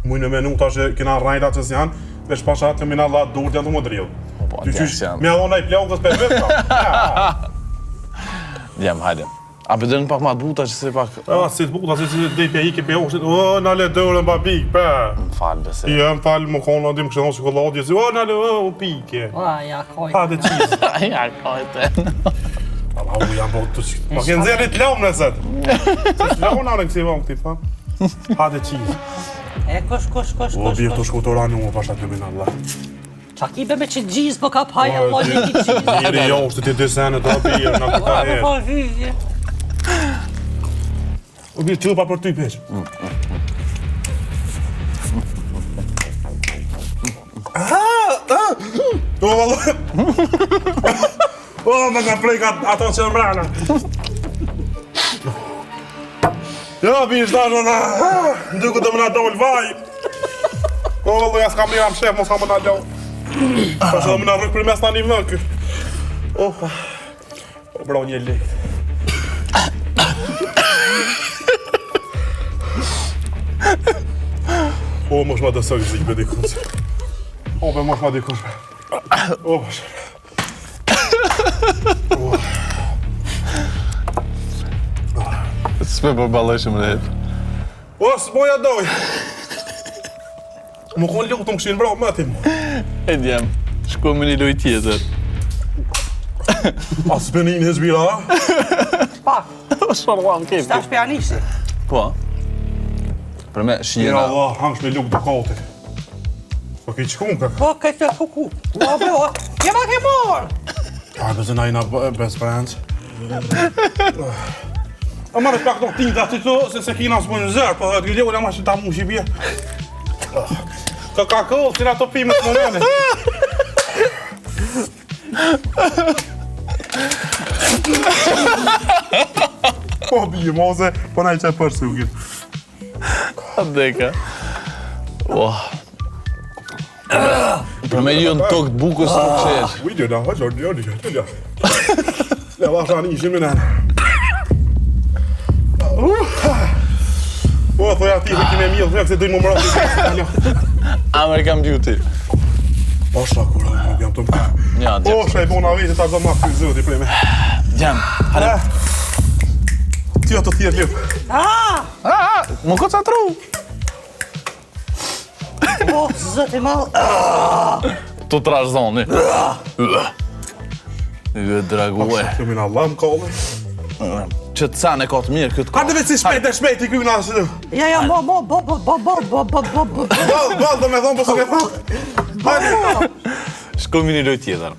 mujnë me menu tash e kena rrajta që s'janë, veç pasha atë mina dha durt janë të më drill. Po, Ty djem, qysh, s'janë. me adhon ai plakës për vetë. Ja. Djem, hajde. A për pak ma të buta që se pak... Ah, si të buta, si si dhe pe ikë pe oshit, o, na le dorën pa pikë, pe. Më falë, bese. Jo, më fal, më konë, dim kështë thonë çokoladë, si, o, na le, o, o, pikë. Ua, ja, kojt. Ha, dhe qizë. Ja, kajte. Allah, u jam po të që... Ma ke nxjerrë të lamë në sët. Se s'lamë në kësi vonë këti, pa. Ha, dhe qizë. E, kush, kush, kush, O, kush, birë të kush. shku të ranu, o, pasha të lumin Allah. Qa ki be me që gjizë, po ka paja, po një ki gjizë. Njeri jo, është ti dysene, do birë, në këta Po, herë. po, vizje. O, birë, qëpa për ty, peq. Ah, O, valla. O, më ka prek at- ato që mbrana. Jo, birë, shtash, më Më duket do më na dol vaj. O, valla, ja s'ka mira më shef, mos ka më na dol. Tash do më na rryk për mes tani më ky. Oh. O, bro, një lek. O, mos ma dësoj zik be dikush. O, be mos ma dikush. be. O, bash. S'me përballoj shumë lehtë. O, s'boja doj. Më konë lukë të më këshin bro, më ti. E djem, shkoj me një lojë tjetër. A s'penin hiç bira, a? Pak, Shorllam kefi. tash pe anisi. Po. Për me Ja shijena. Allah, hangsh me lukë dukati. Po ki qkun kë? Po, këtë kuku. O, bre, o, je ma ke morë. A, bëzë na jena best friends. A marrë pak do tinta aty të, se se kina s'po në zërë, po të gëllë, ma që ta mushi bje. Coca-Cola, si na to pimë të mënene. Po bje, mose, po na i që për si u gjithë. A deka. Oh. Për me ju në tokë të bukës nuk qesh. Video da, hoqë, jo, jo, jo, jo. Ne vasha një ishim në. Po, thoja ti, se kime mirë, thoja se dojnë më mërë. American Beauty. Po, sha, kura, nuk jam të më. Ja, Po, djem. sha i bona vete, ta do ma kry zoti prej me. Djem. Hajde. Ti ato thjesht lip. Ah, Ah, më koncentru. o, zëti madh. Tu trash zoni. Ue, drague. Kjo më na llam kollë. Që të sen e ka të mirë këtë ka. Hajde vetë si shpejt e shpejt i kryna ashtu. Ja, ja, mo, mo, bo, bo, bo, bo, bo, bo, bo, bo. Ball, ball do me thonë po s'ke thonë. Hajde. Shkojmë një lojë tjetër.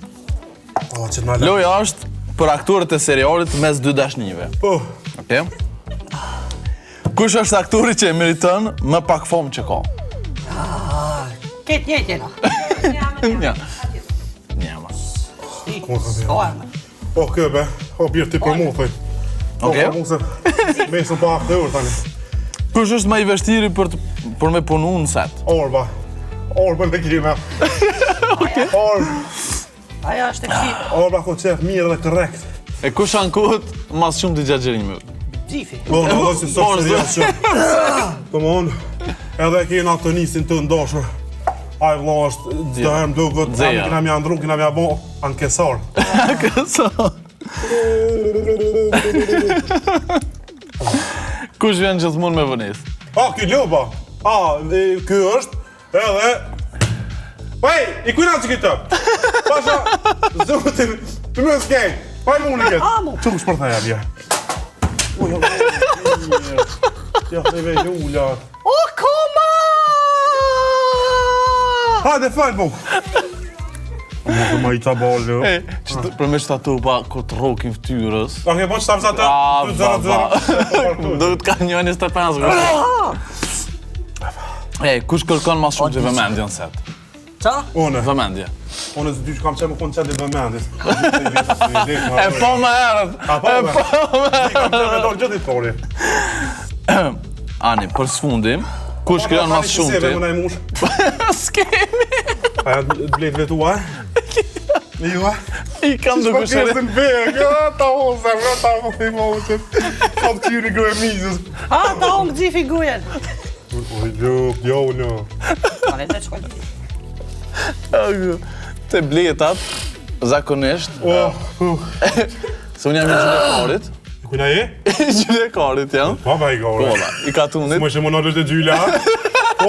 Po, që na la. Loja është për aktorët e serialit mes dy dashnive. Po. Okej? Kush është aktori që e meriton më pak famë që ka? Këtë njëjtë jena. Një. Një, ma. Ku ka Po, e, Po, kë be. O bir ti për mua thoj. Po, Okej. për mua se me së pa akte orë tani. Kush është më i vështiri për të, për me punu në set? Orba. Orbën e kena. Okej. Orb. Ajo është e kësi, Orba ko qef mirë dhe korrekt. E kush ankohet mas shumë të gjagjërimeve? gjifi. Po, në dhe si sot Po, serios që. Do më unë, edhe e kena të nisin të ndoshur. Ai vëlla është çdo herë më duket, Zeja. a kena mja ndru, kena mja bo ankesor. Këso. Kush vjen gjithmonë me vonesë? A, ky loba. A, e, ky është, edhe... Pej, i kujna që këtë? Pasha, zotin, të më s'kej. Paj mu në këtë. Amu. Që kush përtheja bje? Uj, Ja, theve lullat. O, koma! Hajde, fal, bu. Më ma i ta bolë. E, që të, për me që ta tupa, kur të rokin fytyrës. A ke po që ta mësa të? A, 2 0 ba, 0. Do të ka një 25 E, kush kërkon mas shumë që vëmendje në set? Qa? Unë, Vëmendje. unë së dy që kam qenë më konë qenë vëmendjes. E po më herët. A po, E me. po më Kam qenë me dalë gjithë ditori. Ani, për së fundi, kush krijon mas shumë Se ti? më na i mush. S'kemi. A janë blet vetua? Jo. a? I kam Po duke shere. pjesën bek, a, ta ose, vë, ta ose, i mosën. Sa të qyri gojë mizës. A, ta hongë gjifi gujen. Oj, luk, jo, no. Ale, të shkoj. Te bletat, zakonisht, Oh, uh. se unë jam i gjylekarit, Kujna je? i gjylekarit jam, Pa, pa i gore. po, i katunit, Më që më nalësh të gjyla, a? Po.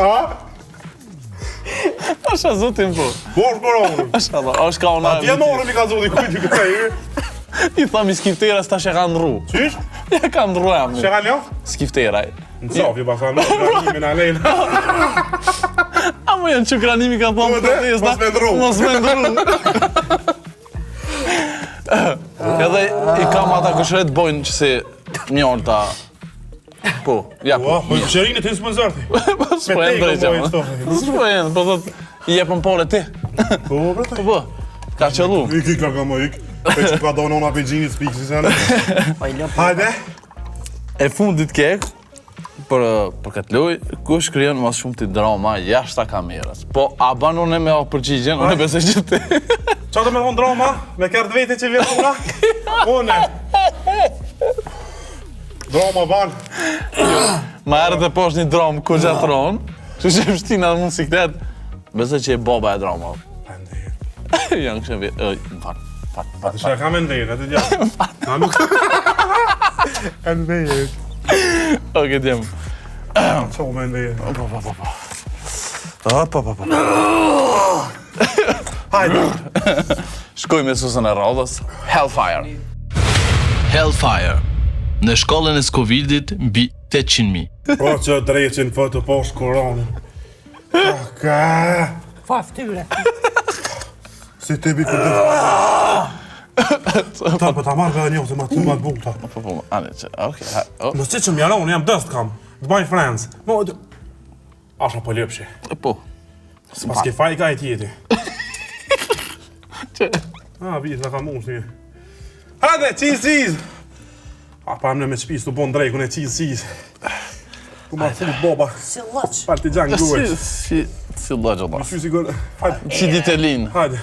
A? Pasha zotin po, Po, është koronë. pasha Allah, është ka ona, Atje morën i ka zoti, kujt i ka i? i tham i skiftera s'tash e ka ndru, Qysh? ja ka ndru emrin, Që ka ljo? skiftera, Në sofje, basa, në në në lejnë. A më janë që kranimi ka thonë Po, dhe, protesta, mos me ndru. Mos me ndru. Edhe i kam ata këshëret bojnë që si mjolta. Po, ja po. Po, po, qërinë të sponsor ti. Po s'po e te i ndrejt kam jam. bojë këto. S'po e po thot, i jepën pare ti. Po, bre, Po po, ka qëllu. Ik, ik, ka më ik. Pe që ka donë ona pe gjinit s'pik, si sene. Po, i lë Hajde. E fundit ke, për, për këtë lojë, kush krijon më shumë ti drama jashtë kamerës? Po, a ban unë me o përgjigjen, unë besoj që ti. Qa do me thonë drama? Me kërë të vete që vjen puna? Une. Drama ban. Ma herët e poshtë një dramë ku gjatë ronë, kështu që pështina dhe mund siklet, besoj që e baba e dramave. Janë kështë vjetë, ej, më fal, fal, fal. Që e kam e nderë, atë djalë. Na nuk... E nderë. Okej, djem. Qa u me nderë? Po, po, po, po. Po, po, po, po. Hajde. Shkoj me sosën e radhës, Hellfire. Hellfire. Në shkallën e Scoville-it mbi 800.000. Po që dreqin po të posh koronin. Ka. Fa ftyre. Si te bi kur të... Ta, po ta marrë edhe një, se ma të ma të buta. Po, po, ane, që, okej, ha, oh. Mos që që m'jara, unë jam dëst kam. Të baj friends. Mo, Asha po lepshi. Po. Pas ke faj ka i tjeti. Që? Ah, vi, sa kam unë si. Hajde, cheese, cheese! A, pa më në me qpis, të bon drekun e cheese, cheese. Po ma fut boba. Si lloç. Pal të gjanë Si, si, si lloç, Allah. Si, si, gërë. Hajde. Si ditelin. Hajde.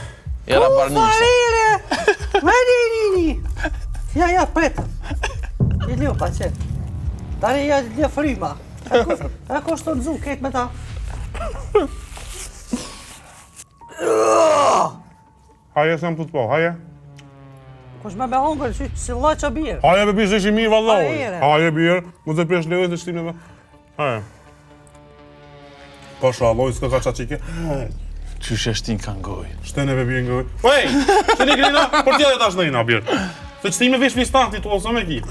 Era barnishta. Farire! Me ni, ni, ni. Ja, ja, pret. I ljo, pa që. Tani ja, ljo fryma. A ku është të nëzu, ketë me ta? Haje, se jam të të po, haje. Kush me me hongër, si, si lloç o birë. Haje, be birë, se ishi mirë, valloj. Haje, birë, mos e presh lejën të shtimë me. Haje. Po shalloj, s'ka ka qa qike. Qysh e shtin ka ngoj. Shtene be birë ngoj. Ej, që një grina, për tjede tash në ina birë. Se që ti me vesh një stanti, tu ose me ki.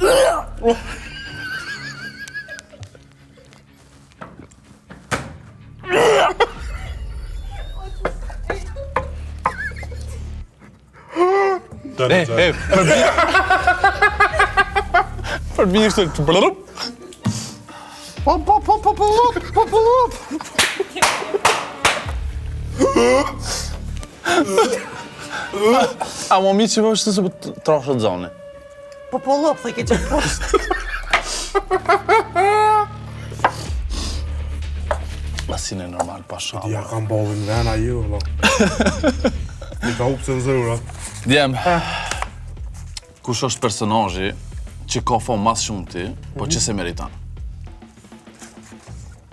E, e, për bi... Për bi ishte të blërëp. Po, po, po, po, po, po, po, po. A mo mi që vështë se po trashët zone. Po po lop, thë ke që poshtë. Asin e normal, pa shallë. Ja kam ballin vena ju, valla. Mi ka hupë cenzura. Djem, kush është personazhi që ka famë mas shumti, po që se meriton?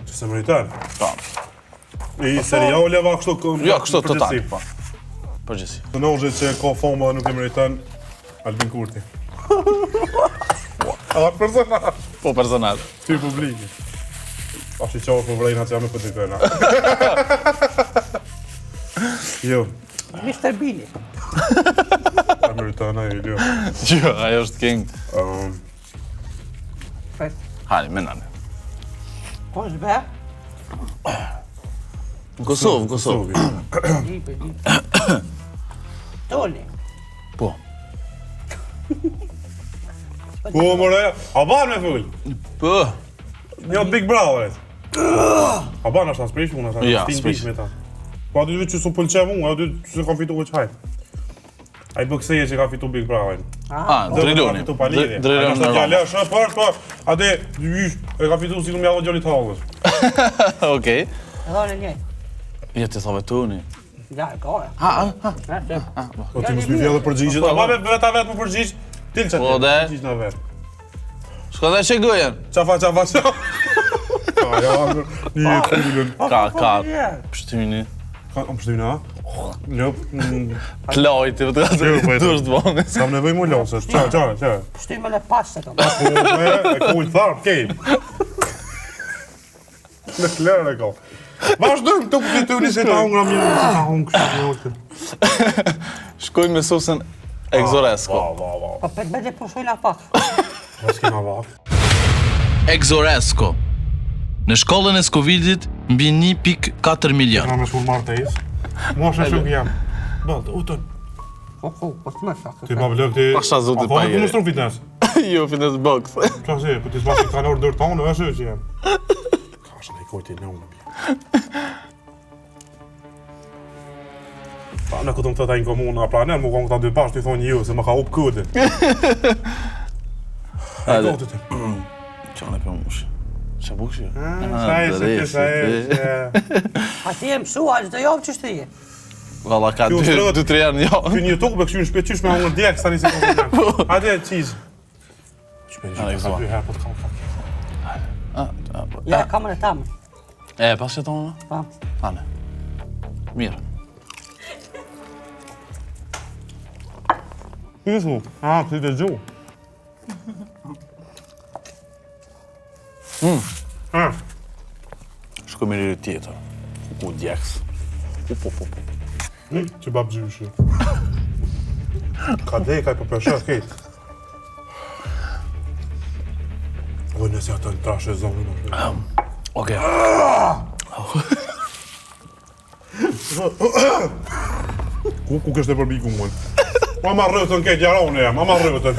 Që se meriton? Po. I serialeva kështu kë... Jo, kështu total, po. Përgjithësi. Personazhi që ka famë dhe nuk e meriton, Albin Kurti. A personazh. Po personazh. Ty publiki. A shi qovë po vrejnë atë jam e PDK-na. Jo. Mr. Bini. A meriton ai, jo. Jo, ajo është king. Um, Hajde, me nane. Po është be? Në Kosovë, në Kosovë. Toni. Po. Po, more, a ban me fol? Po. Një Big Brother. A ban është asprish unë ata. Ja, stin s'prish. me ta. Po aty që s'u pëlqen mua, aty që s'e kam fitu veç hajt. Ai bë kseje që ka fitu Big Brother. Ah, Driloni. Ka fitu pa lidhje. Driloni. Ai ka djalë, është për, po. Aty, ysh, e ka fitu sikur më djalit hallës. Okej. Edhe unë njëjtë. Ja ti thove Toni. Ja, e ka. Ha, ha, ha. Po ti mos më vjedhë përgjigjet. A me veta vet më përgjigj. Til çat. Po, dhe. Përgjigj na vet. Shko dhe që gojën. Qafa, qafa, qafa. Ka, ja, një kulën. Ka, ka. Pështyni. Ka, më pështyni, a? Lëp. mm, Tlaj, ti vëtë Jo, po e të dush të bëni. S'kam nevojë mu losë, është. Qa, qa, qa. Pështymë në pasë të Po, e, e ku tharp, kej. Në klërë e ka. Vazhdojmë këtu këtë të unë se ta ungra mirë, se ta unë kështu në ultë. Shkojmë me sosën Exoresco. Va, va, va. Po pet me dhe pushojna pak. Po s'kena vak. Exoresco. Në shkallën e Scoville-it mbi 1.4 milion. Kena me shku në martesë. Mua shë shuk jam. Bëllë, utën. Po, po, po të më shak. Ti pa vlog ti... Pasha zotit A pa po jeri. ku më shtru fitness? Jo, fitness box. Qa si, po ti s'pasi kanë orë dërë tonë, është që jam. Ka shë në i kojti në unë. Pa, në këtë më thëta në komunë, a pra ne, mu konë këta dy bashkë, ti thonë ju, se më ka hup kodin. E Hajde. goti ti. Qane për mush. Qa bukë që? Sa e, se ti, sa e, se... A ti e mësua çdo javë që shtë je? Valla ka Kjo dy, shtrot. dy, tre janë jo. Ky në YouTube, kështu në shtëpi qysh me hongër djeg, sa një sekondë. Hajde, cheese. Shpejt, Hajde, ka gëzoa. dy herë po të kam kak. Ah, po. Ja, kamën e tamë. E, pas që tonë? Po. Ane. Mirë. Kishu, ah, ti të gju. Mm. Ah, Shkoj me njëri tjetër. Ku djeks. U, po, po, po. që bab gjyshi. Ka deka i po përshë, kejt. O, nëse atë në trashë e zonë, në Okej. Ku, ku kështë e përbiku mund? Ma ma rrëtën këtë jarone jam, ma ma rrëtën.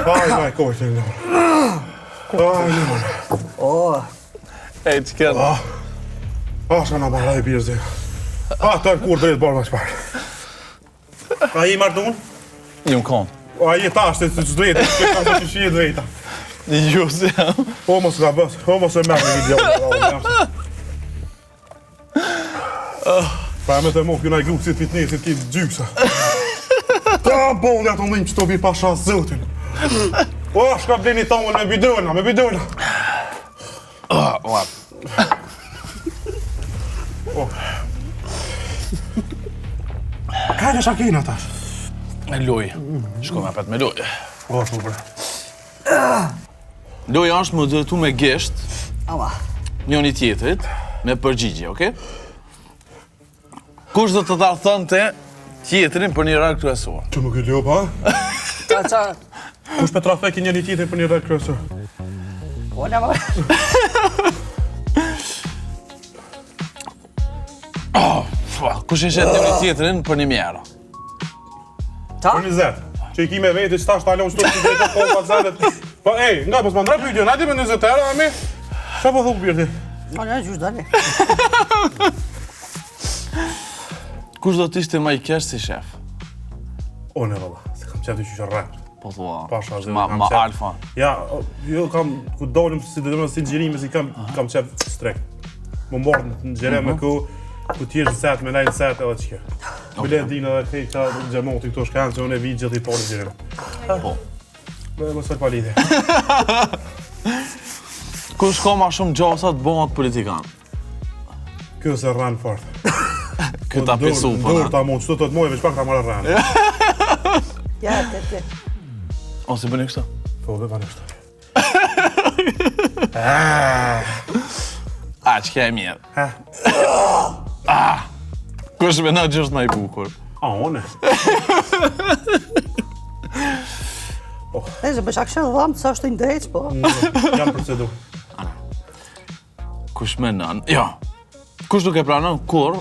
Aj, maj, kojtë në Aj, në Oh, Ej, që kërë? Ah, ah, shka na marrë e birë Ah, të kur drejt barë ma qëparë. A i martun? Ju më konë. A i tash, të të drejtë, të kam të shije drejta. Ju si jam. O, mos ka bës, o, mos e merë në video. Pa me të mo, kjo na i grup si fitnessit ki gjyksa. Ta bolli ato ndihmë që të bi pasha zotin. O, shka bleni tamën me bidona, me bidona. Ua. Ka në shakina tash? Me loj. Shko me apet me loj. O, super. Loja është më drejtu me gisht ama. njëri tjetrit me përgjigje, okej? Kush do të ta thënte tjetrin për një rol kryesor? Që më këtë pa? Qa, qa, Kush pe trafeki njëri tjetrin për një rol kryesor? po në më. Fua, Kush e shet njëri tjetrin për 1000 euro? Qa? Për 20. Që i ki me veti që tash ta lënë shtu që drejtë po pa zenet. Po ej, nga po s'ma ndra pyetjen, hajde me 20 euro a mi. Çfarë po thu birti? No, në gjysh dali. Kush do të ishte më i keq si shef? O ne valla, se kam qef të qysh rrep. Po thua. Pasha, zë, Ma, kam ma qef. alfa. Ja, o, jo kam ku dalim si do të si xhirime si kam kam qef strek. Më marr në xhirim me ku ku ti je në set, me ndaj në set edhe çka. Bile din edhe këtej këta xhamoti këto shkan që unë e vi gjithë i parë xhirim. Po. Me mos fal pa lidhje. Kush ka ma shumë gjasa të bëhet politikan? Ky se rran fort. Ky ta pisu po. Dur ta mund, çdo të të mojë veç pak ta marrë rran. Ja, te, te. Ose bëni kështu. Po, dhe pa nështë. A, që ke e mirë. Ha. Ah. Kush mendon që është më i bukur? A, one. Ne, se bësh akshë dhamë, sa është i ndrejt, po. Jam procedu. Kush mendon? Jo. Kush nuk e pranon kur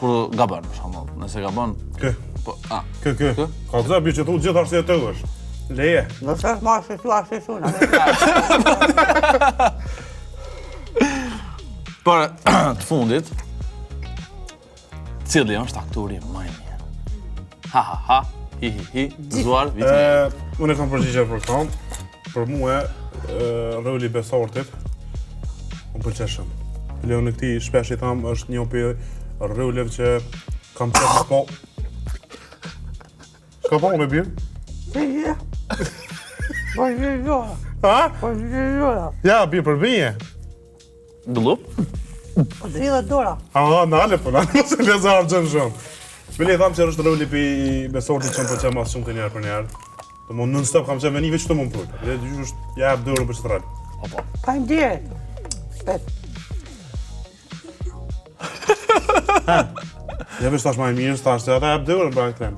kur gabon, për shembull, nëse gabon, Kë, po, a, kë, kë. Kë? Ka zë, bi që thu gjithë arsye të është. Leje. Nëse është ma ashtu, ashtu, ashtu, na. Për të fundit, cili është aktori më i mirë? Ha ha ha, hi hi hi, zuar, vitin. E, unë e kam përgjigje për këto. Për mua, e, roli i Besartit, më pëlqen shumë. Leon në këtij shpesh i tham është një prej roleve që kam qenë me po. S'ka po me birë? Ti, ja. Po, jo, jo. Ha? Po, jo, jo. Ja, birë për bije. Gllup? Po, dridhet dora. A, nale, po, nale, mos e lezë harxhon shumë. Bile i tham që është roli pi Besortit që më pëlqen mas shumë të njerë për njerë. Do më non stop kam qenë me një veç të më mprojt. Bile gjysh është ja jap dorën për çfarë. Po po. Faleminderit. Pet. Ja veç tash më i mirë, tash se ata jap dorën për këtë.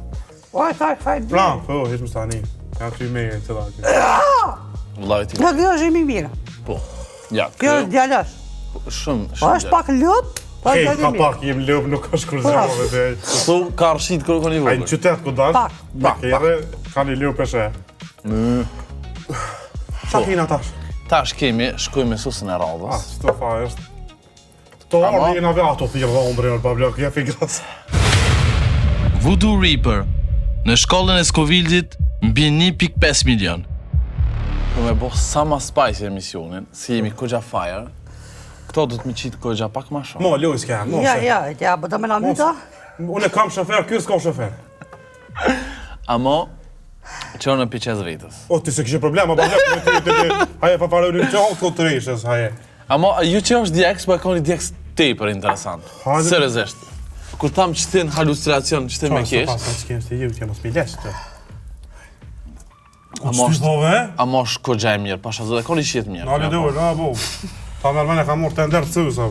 Oj, thash, faleminderit. Pra, po, hiç më tani. Ja ty me të dha. Vëllai ti. Jo, kjo është i mirë. Po. Ja, Kjo është djalosh. shumë, Po shumë. është pak lup, po Ej, është djalë ka i mirë. pak jem lëp, nuk është kur zgjavë me te. Thu ka rshit kur kon i Ai në vogël. qytet ku dal, Pak, me kere, ka një lëp peshe. Qa kina tash? Tash kemi, shkojmë me susën e Ah, radhës. çto fa është. To ardhi jena ve ato thirrë dhe undri në bablok, ja fikras. Voodoo Reaper në shkallën e Scoville-it mbi 1.5 milion. Po me bo sa ma spicy emisionin, si jemi kogja fire, këto do të më qitë kogja pak ma shumë. Mo, lojë s'ka, mo. Ja, se- ja, ja, po do me na myta. Unë e kam shofer, ky s'ka shofer. Amo, që në piqez vetës. O, ti se kishe problema, bablok, me ti, ti, ti. Haje, pa parë, që hongë të reshës, haje. Amo, ju që është djeks, po e ka një djeks tepër interesant. Hajde. Seriozisht. Kur tham që ti në halucinacion, që ti me kesh, Pas, pas, që ti ju, që mos mi lesh të. amo Ti është, thove, e? amo është kogja e mirë, pasha zot, e ka një qitë mirë. Na le duhet, na po. Ta merr mendja ka marrë tender cësa.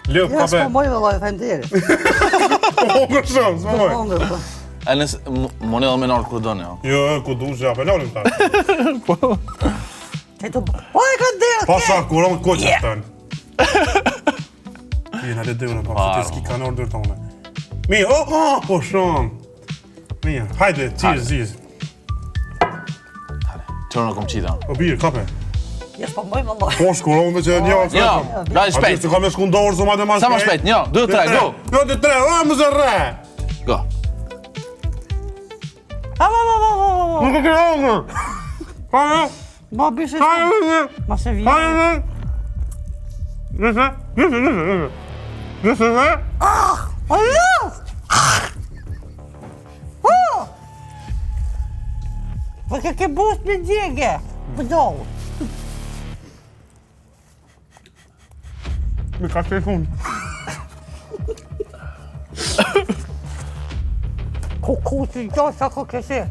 Lëp, Ja, ka s'po be. moj vëllai, faleminderit. Po hongër shumë, s'po moj. Hongër, po. E nëse, moni edhe me nalë kur doni, jo. Jo, ku du që ja pelonim tash. Ke të Po e ka derë. Pasha kuron koqe tën. Mirë, na le dërën, pa, se ti s'ki kanë orë dërtone. Mirë, oh, oh, po shumë. Mirë, hajde, cheers, cheers. Qërë në kom qita. O birë, kape. Ja, s'po moj vëllai. Po shkuron dhe që një Jo, daj A shpejt. ti ka me shku në dorë, ma dhe ma Sa ma shpejt, një, dy, tre, go. Jo, dy, tre, o, më zë re. Go. A, ma, ma, ma, ma, ma, ma. Nuk e ke hongër. Hajde, Ma bishe. hajde, Ma se vjen. hajde. Nëse, nëse, nëse, nëse. Nëse, nëse. Allah! Oh! Po ke ke bust me djege. Po do. Me ka telefon. Ku ku ti do sa ku ke se.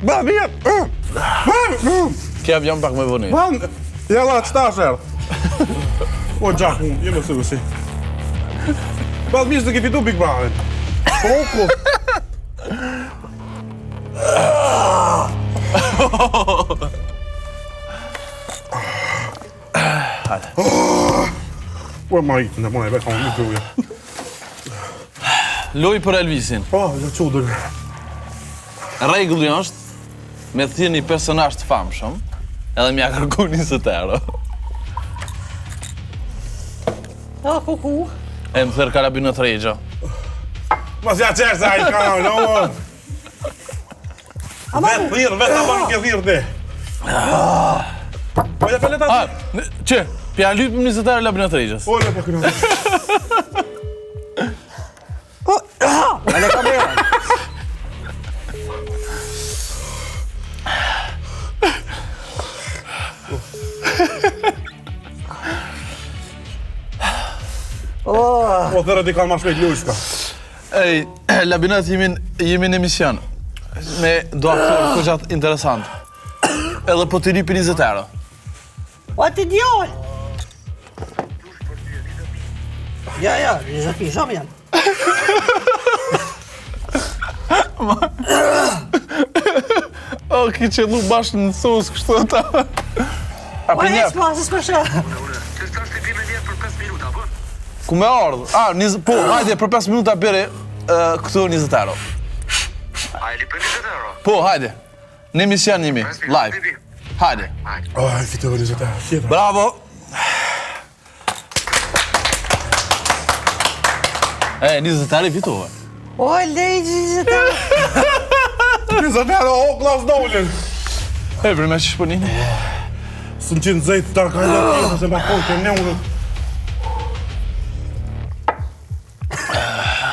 Ba, mirë. Ba, Kja vjen pak me vëni. ba, jalla, qëta është erë? O, gjak, unë, jemi së si. Ba, mirë se ke fitu Big Brother. Po, ku? Ua, ma ikë, në mona e vetë, unë nuk e Loj për Elvisin. Po, jo çudër. Rregulli është me thirr një personazh të famshëm, edhe m'ja kërku 20 euro. A ku ku? E më thirr karabinët Rexha. Mos ja qerë se ai ka, no. Vetë thirr, vetë apo nuk e thirr ti. Po ja flet A, aty. që? Pja lypëm 20 euro Labinot Rexhës. Po le po këno. Ale kamera. Oh, Po thërë ti kanë ma shpejt lujshka. Ej, Labinot jemi jemi në emision me do aktorë kogja interesant. Edhe po të lypi 20 euro. o ti djall. Ja, ja, një pijam janë. O, ki qellu bashkë në sos kështu ta. A Po për e një, s'ma, se s'po shë. ku me ardhë? A, njëz, po, hajde, për 5 minuta bere këtu 20 euro. A e li për 20 euro? Po, hajde. Në emision jemi, live. Hajde. Ai fitove 20 euro. Tjetër. Bravo. E, 20 euro i fitove. O, lej, 20 euro. 20 euro o klas dolën. E, për me që shpënini. Së në qinë zejtë të ka një se ma kohë të ne unë.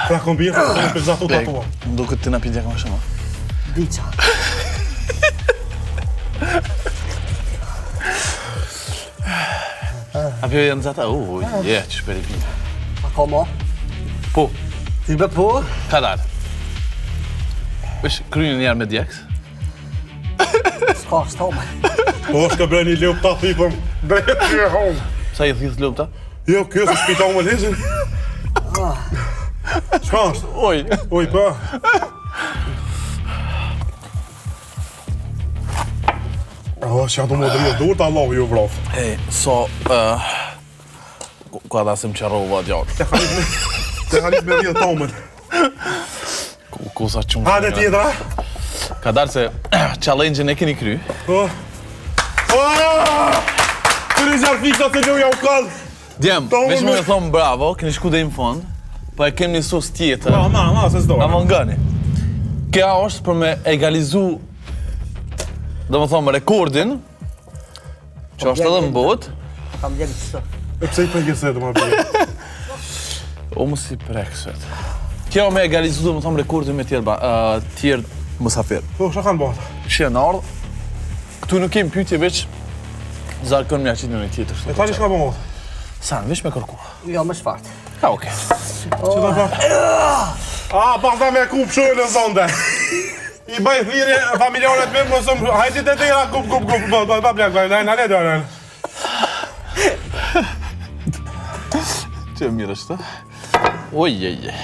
Pra kom birë, të në përzatu të atua. Më duket të na pidja ka më shumë. Diqa. A pjo janë zata, u, je, që shperi pidja. A ka mo? Po, Ti be po? ka dalë. Vesh, kryen një herë me djeks. S'ka, s'ka më. Po është ka bre një lopë ta thithëm. Drejt që e homë. Sa i thithë lopta? Jo, kjo se shpita unë me lezin. Çka është? Oj. Oj, pa. Oh, që janë të më drejt dur të Allahu ju vrof. Ej, so, uh, ku ku ata se më qërova djalë. Të halit me, të halit me dhjetë tomën. Ku, ku sa qumë. Hajde tjetra. Ka dalë se challenge-in e keni kry. Po. Oh! Të një gjarë fiksa se loja u kallë. Djem, Ta veç unë me me- me thonë bravo, keni shku deri në fund, po e kemi një sos tjetër. Ma, ma, ma, se s'do. Na mongoni. Kjo është për me egalizu, do më thonë, rekordin, që është edhe në botë, Kam djegë të E pse i preke se të ma bje? o mos i prek syt. Kjo me egalizu, do më thonë, rekordin me tjerë, ba- ë, tjerë musafir. Po, shka kanë bërë? Që janë ardhë, këtu nuk kemi pyetje veç zarkon me aqit në një tjetër. E tani shka bërë? Sa, veç me kërku. Jo, më shfart. Ka, okej. Që ta pa? A, pas da me kup shumë në zonde. I bëj thirrje familjarët me mos më hajde te tjera kup kup kup ba ba ba blak ba na na le do na. Që mirë është, Oj, oj, oj.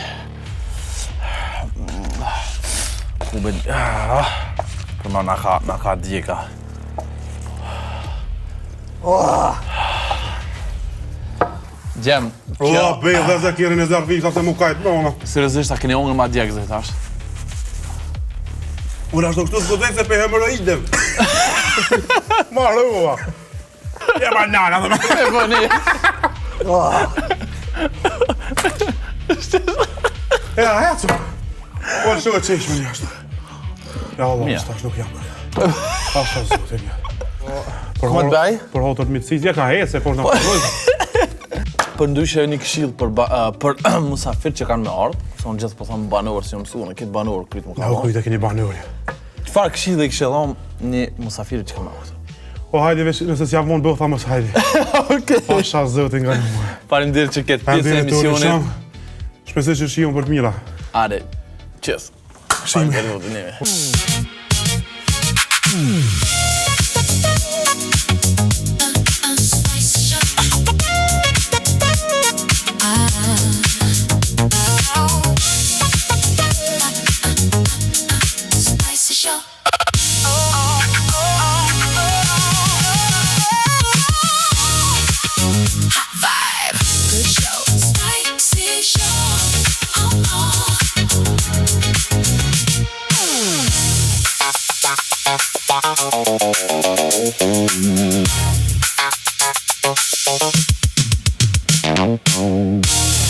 Ku bën... Ah, Për ma na ka, na ka djeka. Oh. Djem, O, kjo, bej, dhe zekirin e zjarë sa se mu kajtë, no, no. seriozisht, a keni ongër ma djek zë tash? Unë ashtu kështu s'ku se pe hemorroidem. Ma rrua. Je banana, dhe E po, një. E, a ecë. Po, në shukë qesh me një ashtu. Ja, Allah, Mirë. tash nuk jam. Pasha zotin ja. Për Ku më të bëj? Për hotër të mitësis, ja ka ecë, po në Për ndryshe një këshill për ba, për musafir që kanë me ardh, se unë gjithë po them banor si jam mësuar, në këtë banor kryt më ka. Ja, thonë. kujt e keni banori. Çfarë këshill i këshillon një musafir që ka me ardh? Po hajde veç, nëse s'jam vonë bëu, tha mos hajde. Okej. Pasha zotin nga një. Faleminderit që ketë pjesë e Faleminderit Toni, emisionit. shumë. Shpresoj që shihun për të mira. Are, cheers. Faleminderit për neve. Spicy Show. Spicy Show. Hot vibe. Good show. Spicy Show. Oh, oh.